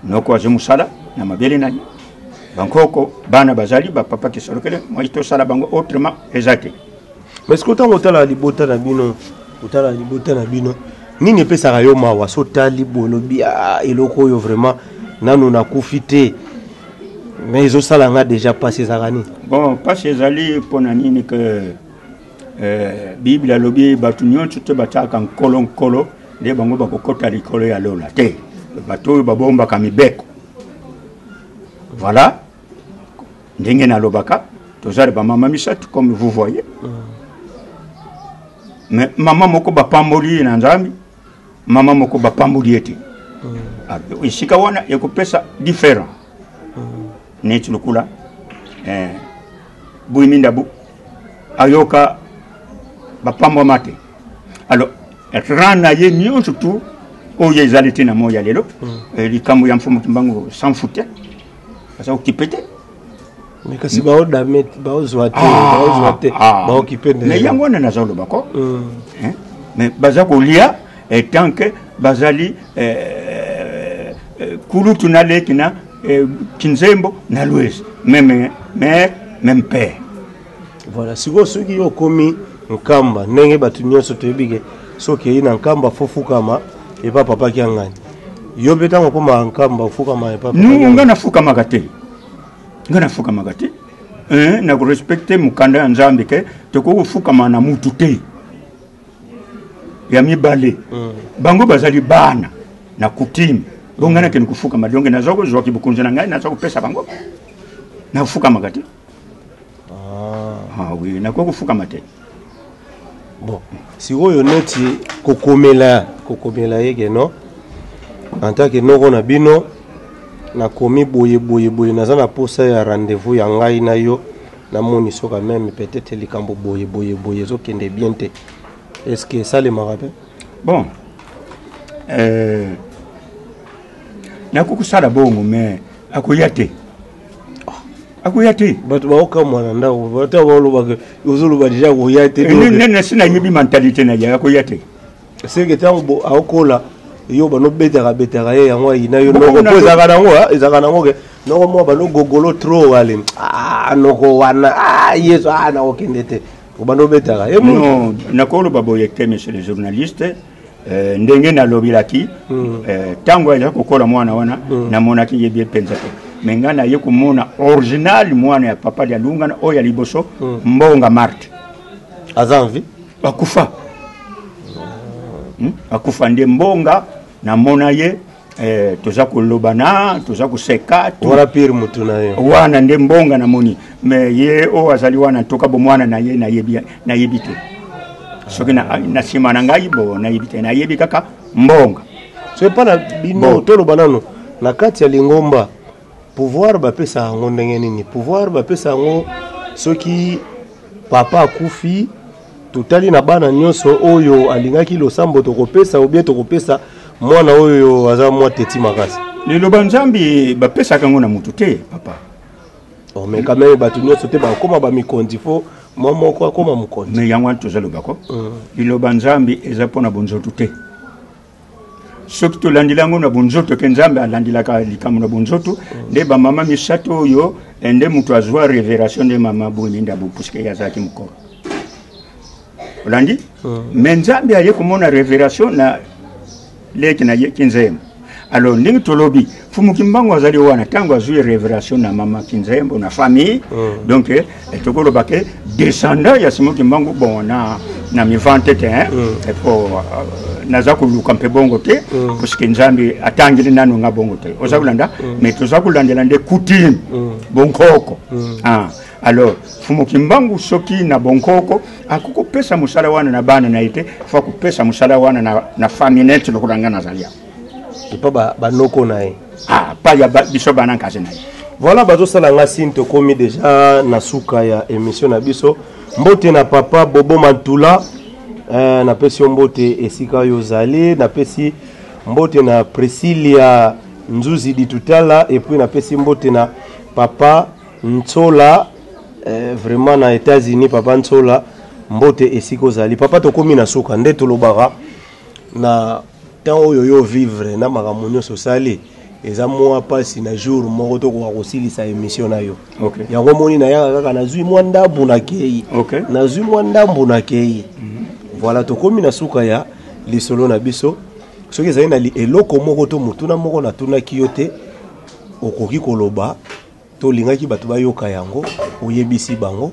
Noko azwi mosala na mabele na ye, bankoko bana bazali bapapa kisolokele, moi tosala bango autrement eza te. Mais soki ntango otala libota na bino, otala libota na bino, nini epesaka yo mawa? So otali boye, olobi: "Ah, eloko oyo vraiment nanu nakufi te, mais ezosala nga déjà mpasi", ezalaka nini? Bon, mpasi ezali mpona nini? Ke Bible alobi bato nyonso te batiaka nkolo nkolo nde bango bakokɔta likolo ya lola te, bato oyo babombaka mibeko. Voilà ndenge nalobaka, tozali bamama misato comme vous voyez, mais mama moko bapamboli ye na Nzambe, mama moko bapamboli ye te. Esika wana ekopesa différent neti lokola Bwimi Ndabu ayoka bapambwama te. Alors rang na ye nyonso tu oyo ezali te na moi ya lelo, likambo ya Mfumu Kimbangu sans fute aza okipe te. Mais kasi baodame baozwa te, baozwa te, baokipe. Mais yango wana naza oloba ko, mais baza kolia etant que bazali kulutu na leki na Kinzembo na Louise, même mère, même père. Voilà. Sikoyo soki yo okomi Nkamba, ndenge bato nyonso toyebi ke soki eyi na Nkamba fo fukama epa papa Kiangani, yo mpe ntango okomaka Nkamba ofukama epa papa? Nu nga nafukamaka te, nga nafukamaka te. Na korespecte mokanda ya Nzambe ke tokoki kofukama na mutu te. Ya mibale, bango bazali bana na coutume, bo ngai nakende kofukama, donc naza kozwaki bokonzi na ngai, naza kopesa bango, nafukamaka te. Ah oui, nakoki kofukama te. Bon, sikoyo neti kokomela ye ke non, en tant que noko na bino, nakomi boye boye boye, naza na posa ya rendez-vous ya ngai na yo, namoni soka même peut-être likambo boye boye boye ezokende bien te, est ce que esalemaka mpe? Bon, nakoki kosala bongo, mais akoya te, akoya te. Bato baokamwa na ndako, bato baolobaka, ozoloba deja koya te. Nasi nayebi mentalité na ye, akoya te. Seke ntango aokola, yo banobetaka betaka ye, yango ayina yo noko, po ezalaka nango, ezalaka nango ke noko mwa banogogolo trop ale, ah, noko wana, ah, yesu, ah, nakokende te, banobetaka ye. Non, nakoloba boye te, monsieur le journaliste. Ndenge nalobelaki, ntango aza kokola mwana wana, namonaki ye bien mpenza te, me ngai naye komona original mwana ya papa Dialungana oyo ya liboso, Mbonga Marte. Aza en vie? Akufa. Akufa nde Mbonga namona ye, toza kolobana, toza koseka. Wana pire mutu na ye. Wana nde Mbonga namoni, me ye oyo azali wana ntoka bomwana na ye, nayebi, nayebi te soki na nsima na ngai bo, nayebi te, nayebi kaka Mbonga. So epa na bino, toloba nano na kati ya lingomba, pouvoir bapesa yango ndenge nini? Pouvoir bapesa yango soki papa akufi, totali na bana nyonso oyo alingaki losambo, tokopesa obie tokopesa mwana oyo aza mwa teti makasi? Liloba Nzambe bapesaka yango na motu te, papa. Oh, mais quand même bato nyonso te bakóma bamikonzi, fo mwa moko akóma mokonzi. Mais yango wana tozalobako, liloba Nzambe eza mpona bonzoto te. Soki tolandeli yango na bonzoto, ke Nzambe alandelaka likambo na bonzoto, nde bamama misato oyo, nde moto azwa révélation nde mama Boni Ndabo, puisque ye azalaki mokolo olandi. Mais Nzambe aye komona révélation na leki na ye Kinzembo. Alors ndenge tolobi, Fumu Kimbangu azali wana ntango azwi révélation na mama Kinzembo na famille, donc tokoloba ke descendant ya Simon Kimbangu. Bon, na mivante te, hein? Po naza koluka mpe bongo te, puisque Nzambe atangeli nano nga bongo te, oza kolanda. Mais toza kolandela nde coutume, bonkoko. Ah, alors Fumu Kimbangu soki na bonkoko akoki kopesa mosala wana na bana na ye te, fo akopesa mosala wana na famille neti lokola nga nazali awa. Epa banoko na ye. Ah, pa ya biso bana nkasi na ye. Voilà, bazosala nga signe, tokomi déjà na suka ya émission na biso. Mbote na papa Bobo Mantula, napesi yo mbote esika oyo ozali. Napesi mbote na Priscilia Nzuzi Ditutala, et puis napesi mbote na papa Ntsola, vraiment na États-Unis. Papa Ntsola, mbote esika ozali. Papa, tokomi na suka. Nde tolobaka na temps oyo yo vivre na makambo nyonso osali, eza mwa mpasi na jour moko tokoka kosilisa émission na yo. Yango moni nayaka kaka, nazwi mwa ndambu nakei. Nazwi mwa ndambu nakei. Voilà, tokomi na suka ya lisolo na biso. Soki ezali na eloko moko to motuna moko natunaki yo te, okoki koloba, tolingaki bato bayoka yango, oyebisi bango,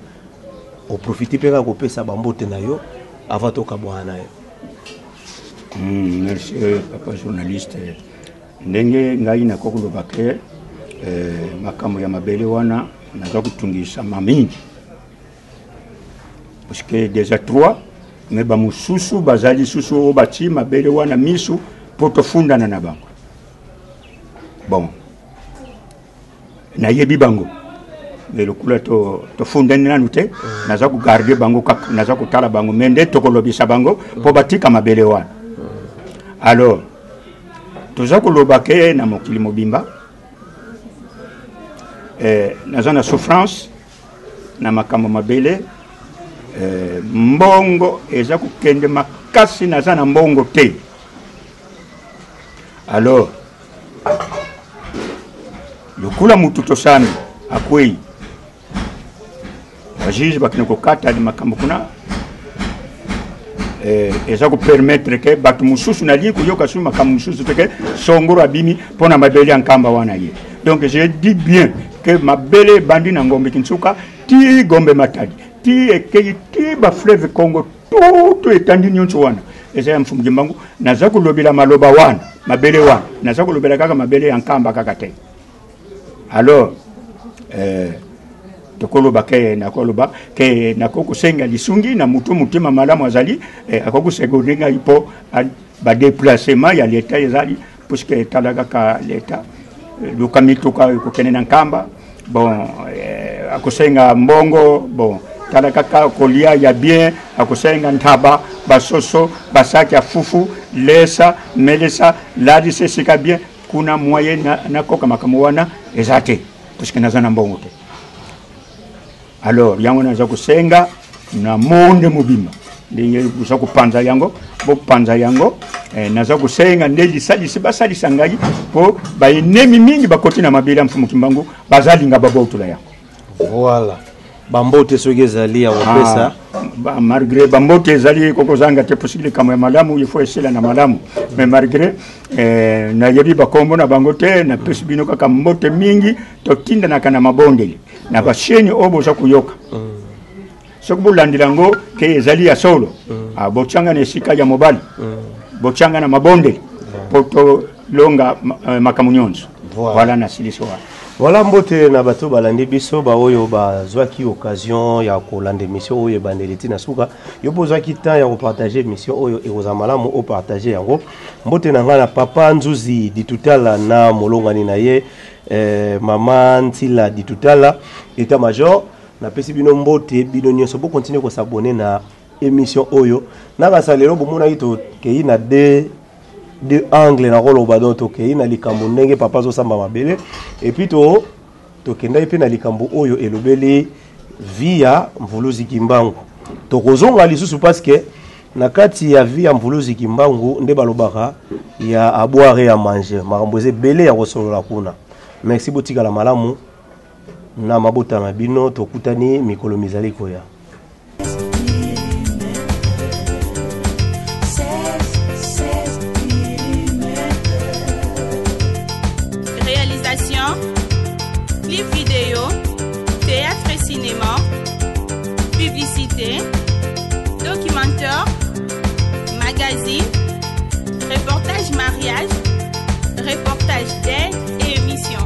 oprofite mpe kaka kopesa bambote na yo avant tokabwana na yo. Merci papa journaliste. Ndenge ngai nakoki koloba ke makambo ya mabele wana naza kotungisama mingi, parce que déjà trois, mais bamosusu bazali lisusu oyo batie mabele wana misu mpo tofundana na bango. Bon, nayebi bango, mais lokola tofundani nanu te, naza kogarde bango kaka, naza kotala bango, mais nde tokolobisa bango mpo batika mabele wana. Alors toza koloba ke na mokili mobimba, naza na souffrance na makambo mabele, mbongo eza kokende makasi, naza na mbongo te. Alors lokola motu tosami akwei, bajuge bakende kokata makambo kuna, eza kopermettre ke bato mosusu nalingi koyoka su makambo mosusu te ke Songoro abimi mpo na mabele ya Nkamba wana ye. Donc je dis bien ke mabele ebandi na Ngombe Kinsuka ti Gombe Matadi, ti ekei ti bafleuve Congo, tutu etandi nyonso wana eza ya Mfumu Kimbangu. Naza kolobela maloba wana, mabele wana, naza kolobela kaka mabele ya Nkamba kaka te. Alors tokoloba ke nakoloba ke nakoki kosenga lisungi na motu motema malamu azali, akoki kosekonde ngai mpo badéplacement ya leta ezali, puisque etala kaka leta, luka mituka ekokende na Nkamba. Bon, akosenga mbongo. Bon, tala kaka kolia ya bien, akosenga ntaba, basoso, basaki ya fufu, lesa, melesa, lalisa esika bien kuna. Moyen nakoka makambo wana eza te, puisque naza na mbongo te. Alors yango naza kosenga na monde mobimba, ndenge boza kopanza yango, bopanza yango. Naza kosenga nde lisalisi, basalisa ngai mpo baenemi mingi bakoti na mabele ya Mfumu Kimbangu, bazalinga babotola yango. Voilà, bambote soki ezali ya kopesa. Ah, malgré bambote ezali kokozanga te, puisque likambo ya malamu il faut esila na malamu. Mais malgré nayebi bakombo na bango te, napesi bino kaka mbote mingi. Totindanaka na mabondeli na bachaîne oyo boza koyoka. Soki bolandela yango ke ezali ya solo, ah, botianga na esika ya mobali, botianga na mabondeli mpo tolonga makambo nyonso. Voilà, nasilisi wana. Voilà, mbote na bato balandi biso, baoyo bazwaki occasion ya kolanda émission oyo ebandeli ti na suka. Yo mpo ozwaki temps ya kopartage émission oyo, ekozala malamu opartage yango. Mbote na ngai na papa Nzuzi Ditutala na molongani na ye, mama Ntila Ditutala, état major. Napesi bino mbote bino nyonso. Bokontinue kosabone na émission oyo. Nakasa lelo bomonaki tokei na deux angle na koloba. Donc tokei na likambo ndenge papa azosamba mabele, et puis to tokendaki mpe na likambo oyo elobeli vie ya Mvuluzi Kimbangu. Tokozonga lisusu, parce que na kati ya vie ya Mvuluzi Kimbangu nde balobaka ya à boire et à manger, makambo eza ebele ya kosolola kuna. Merci, botikala malamu na mabota na bino. Tokutani mikolo mizali koya. 16, 16 mm. Réalisation, clip vidéo, théâtre et cinéma, publicité, documentaire, magazine, reportage mariage, reportage d'aide et émission.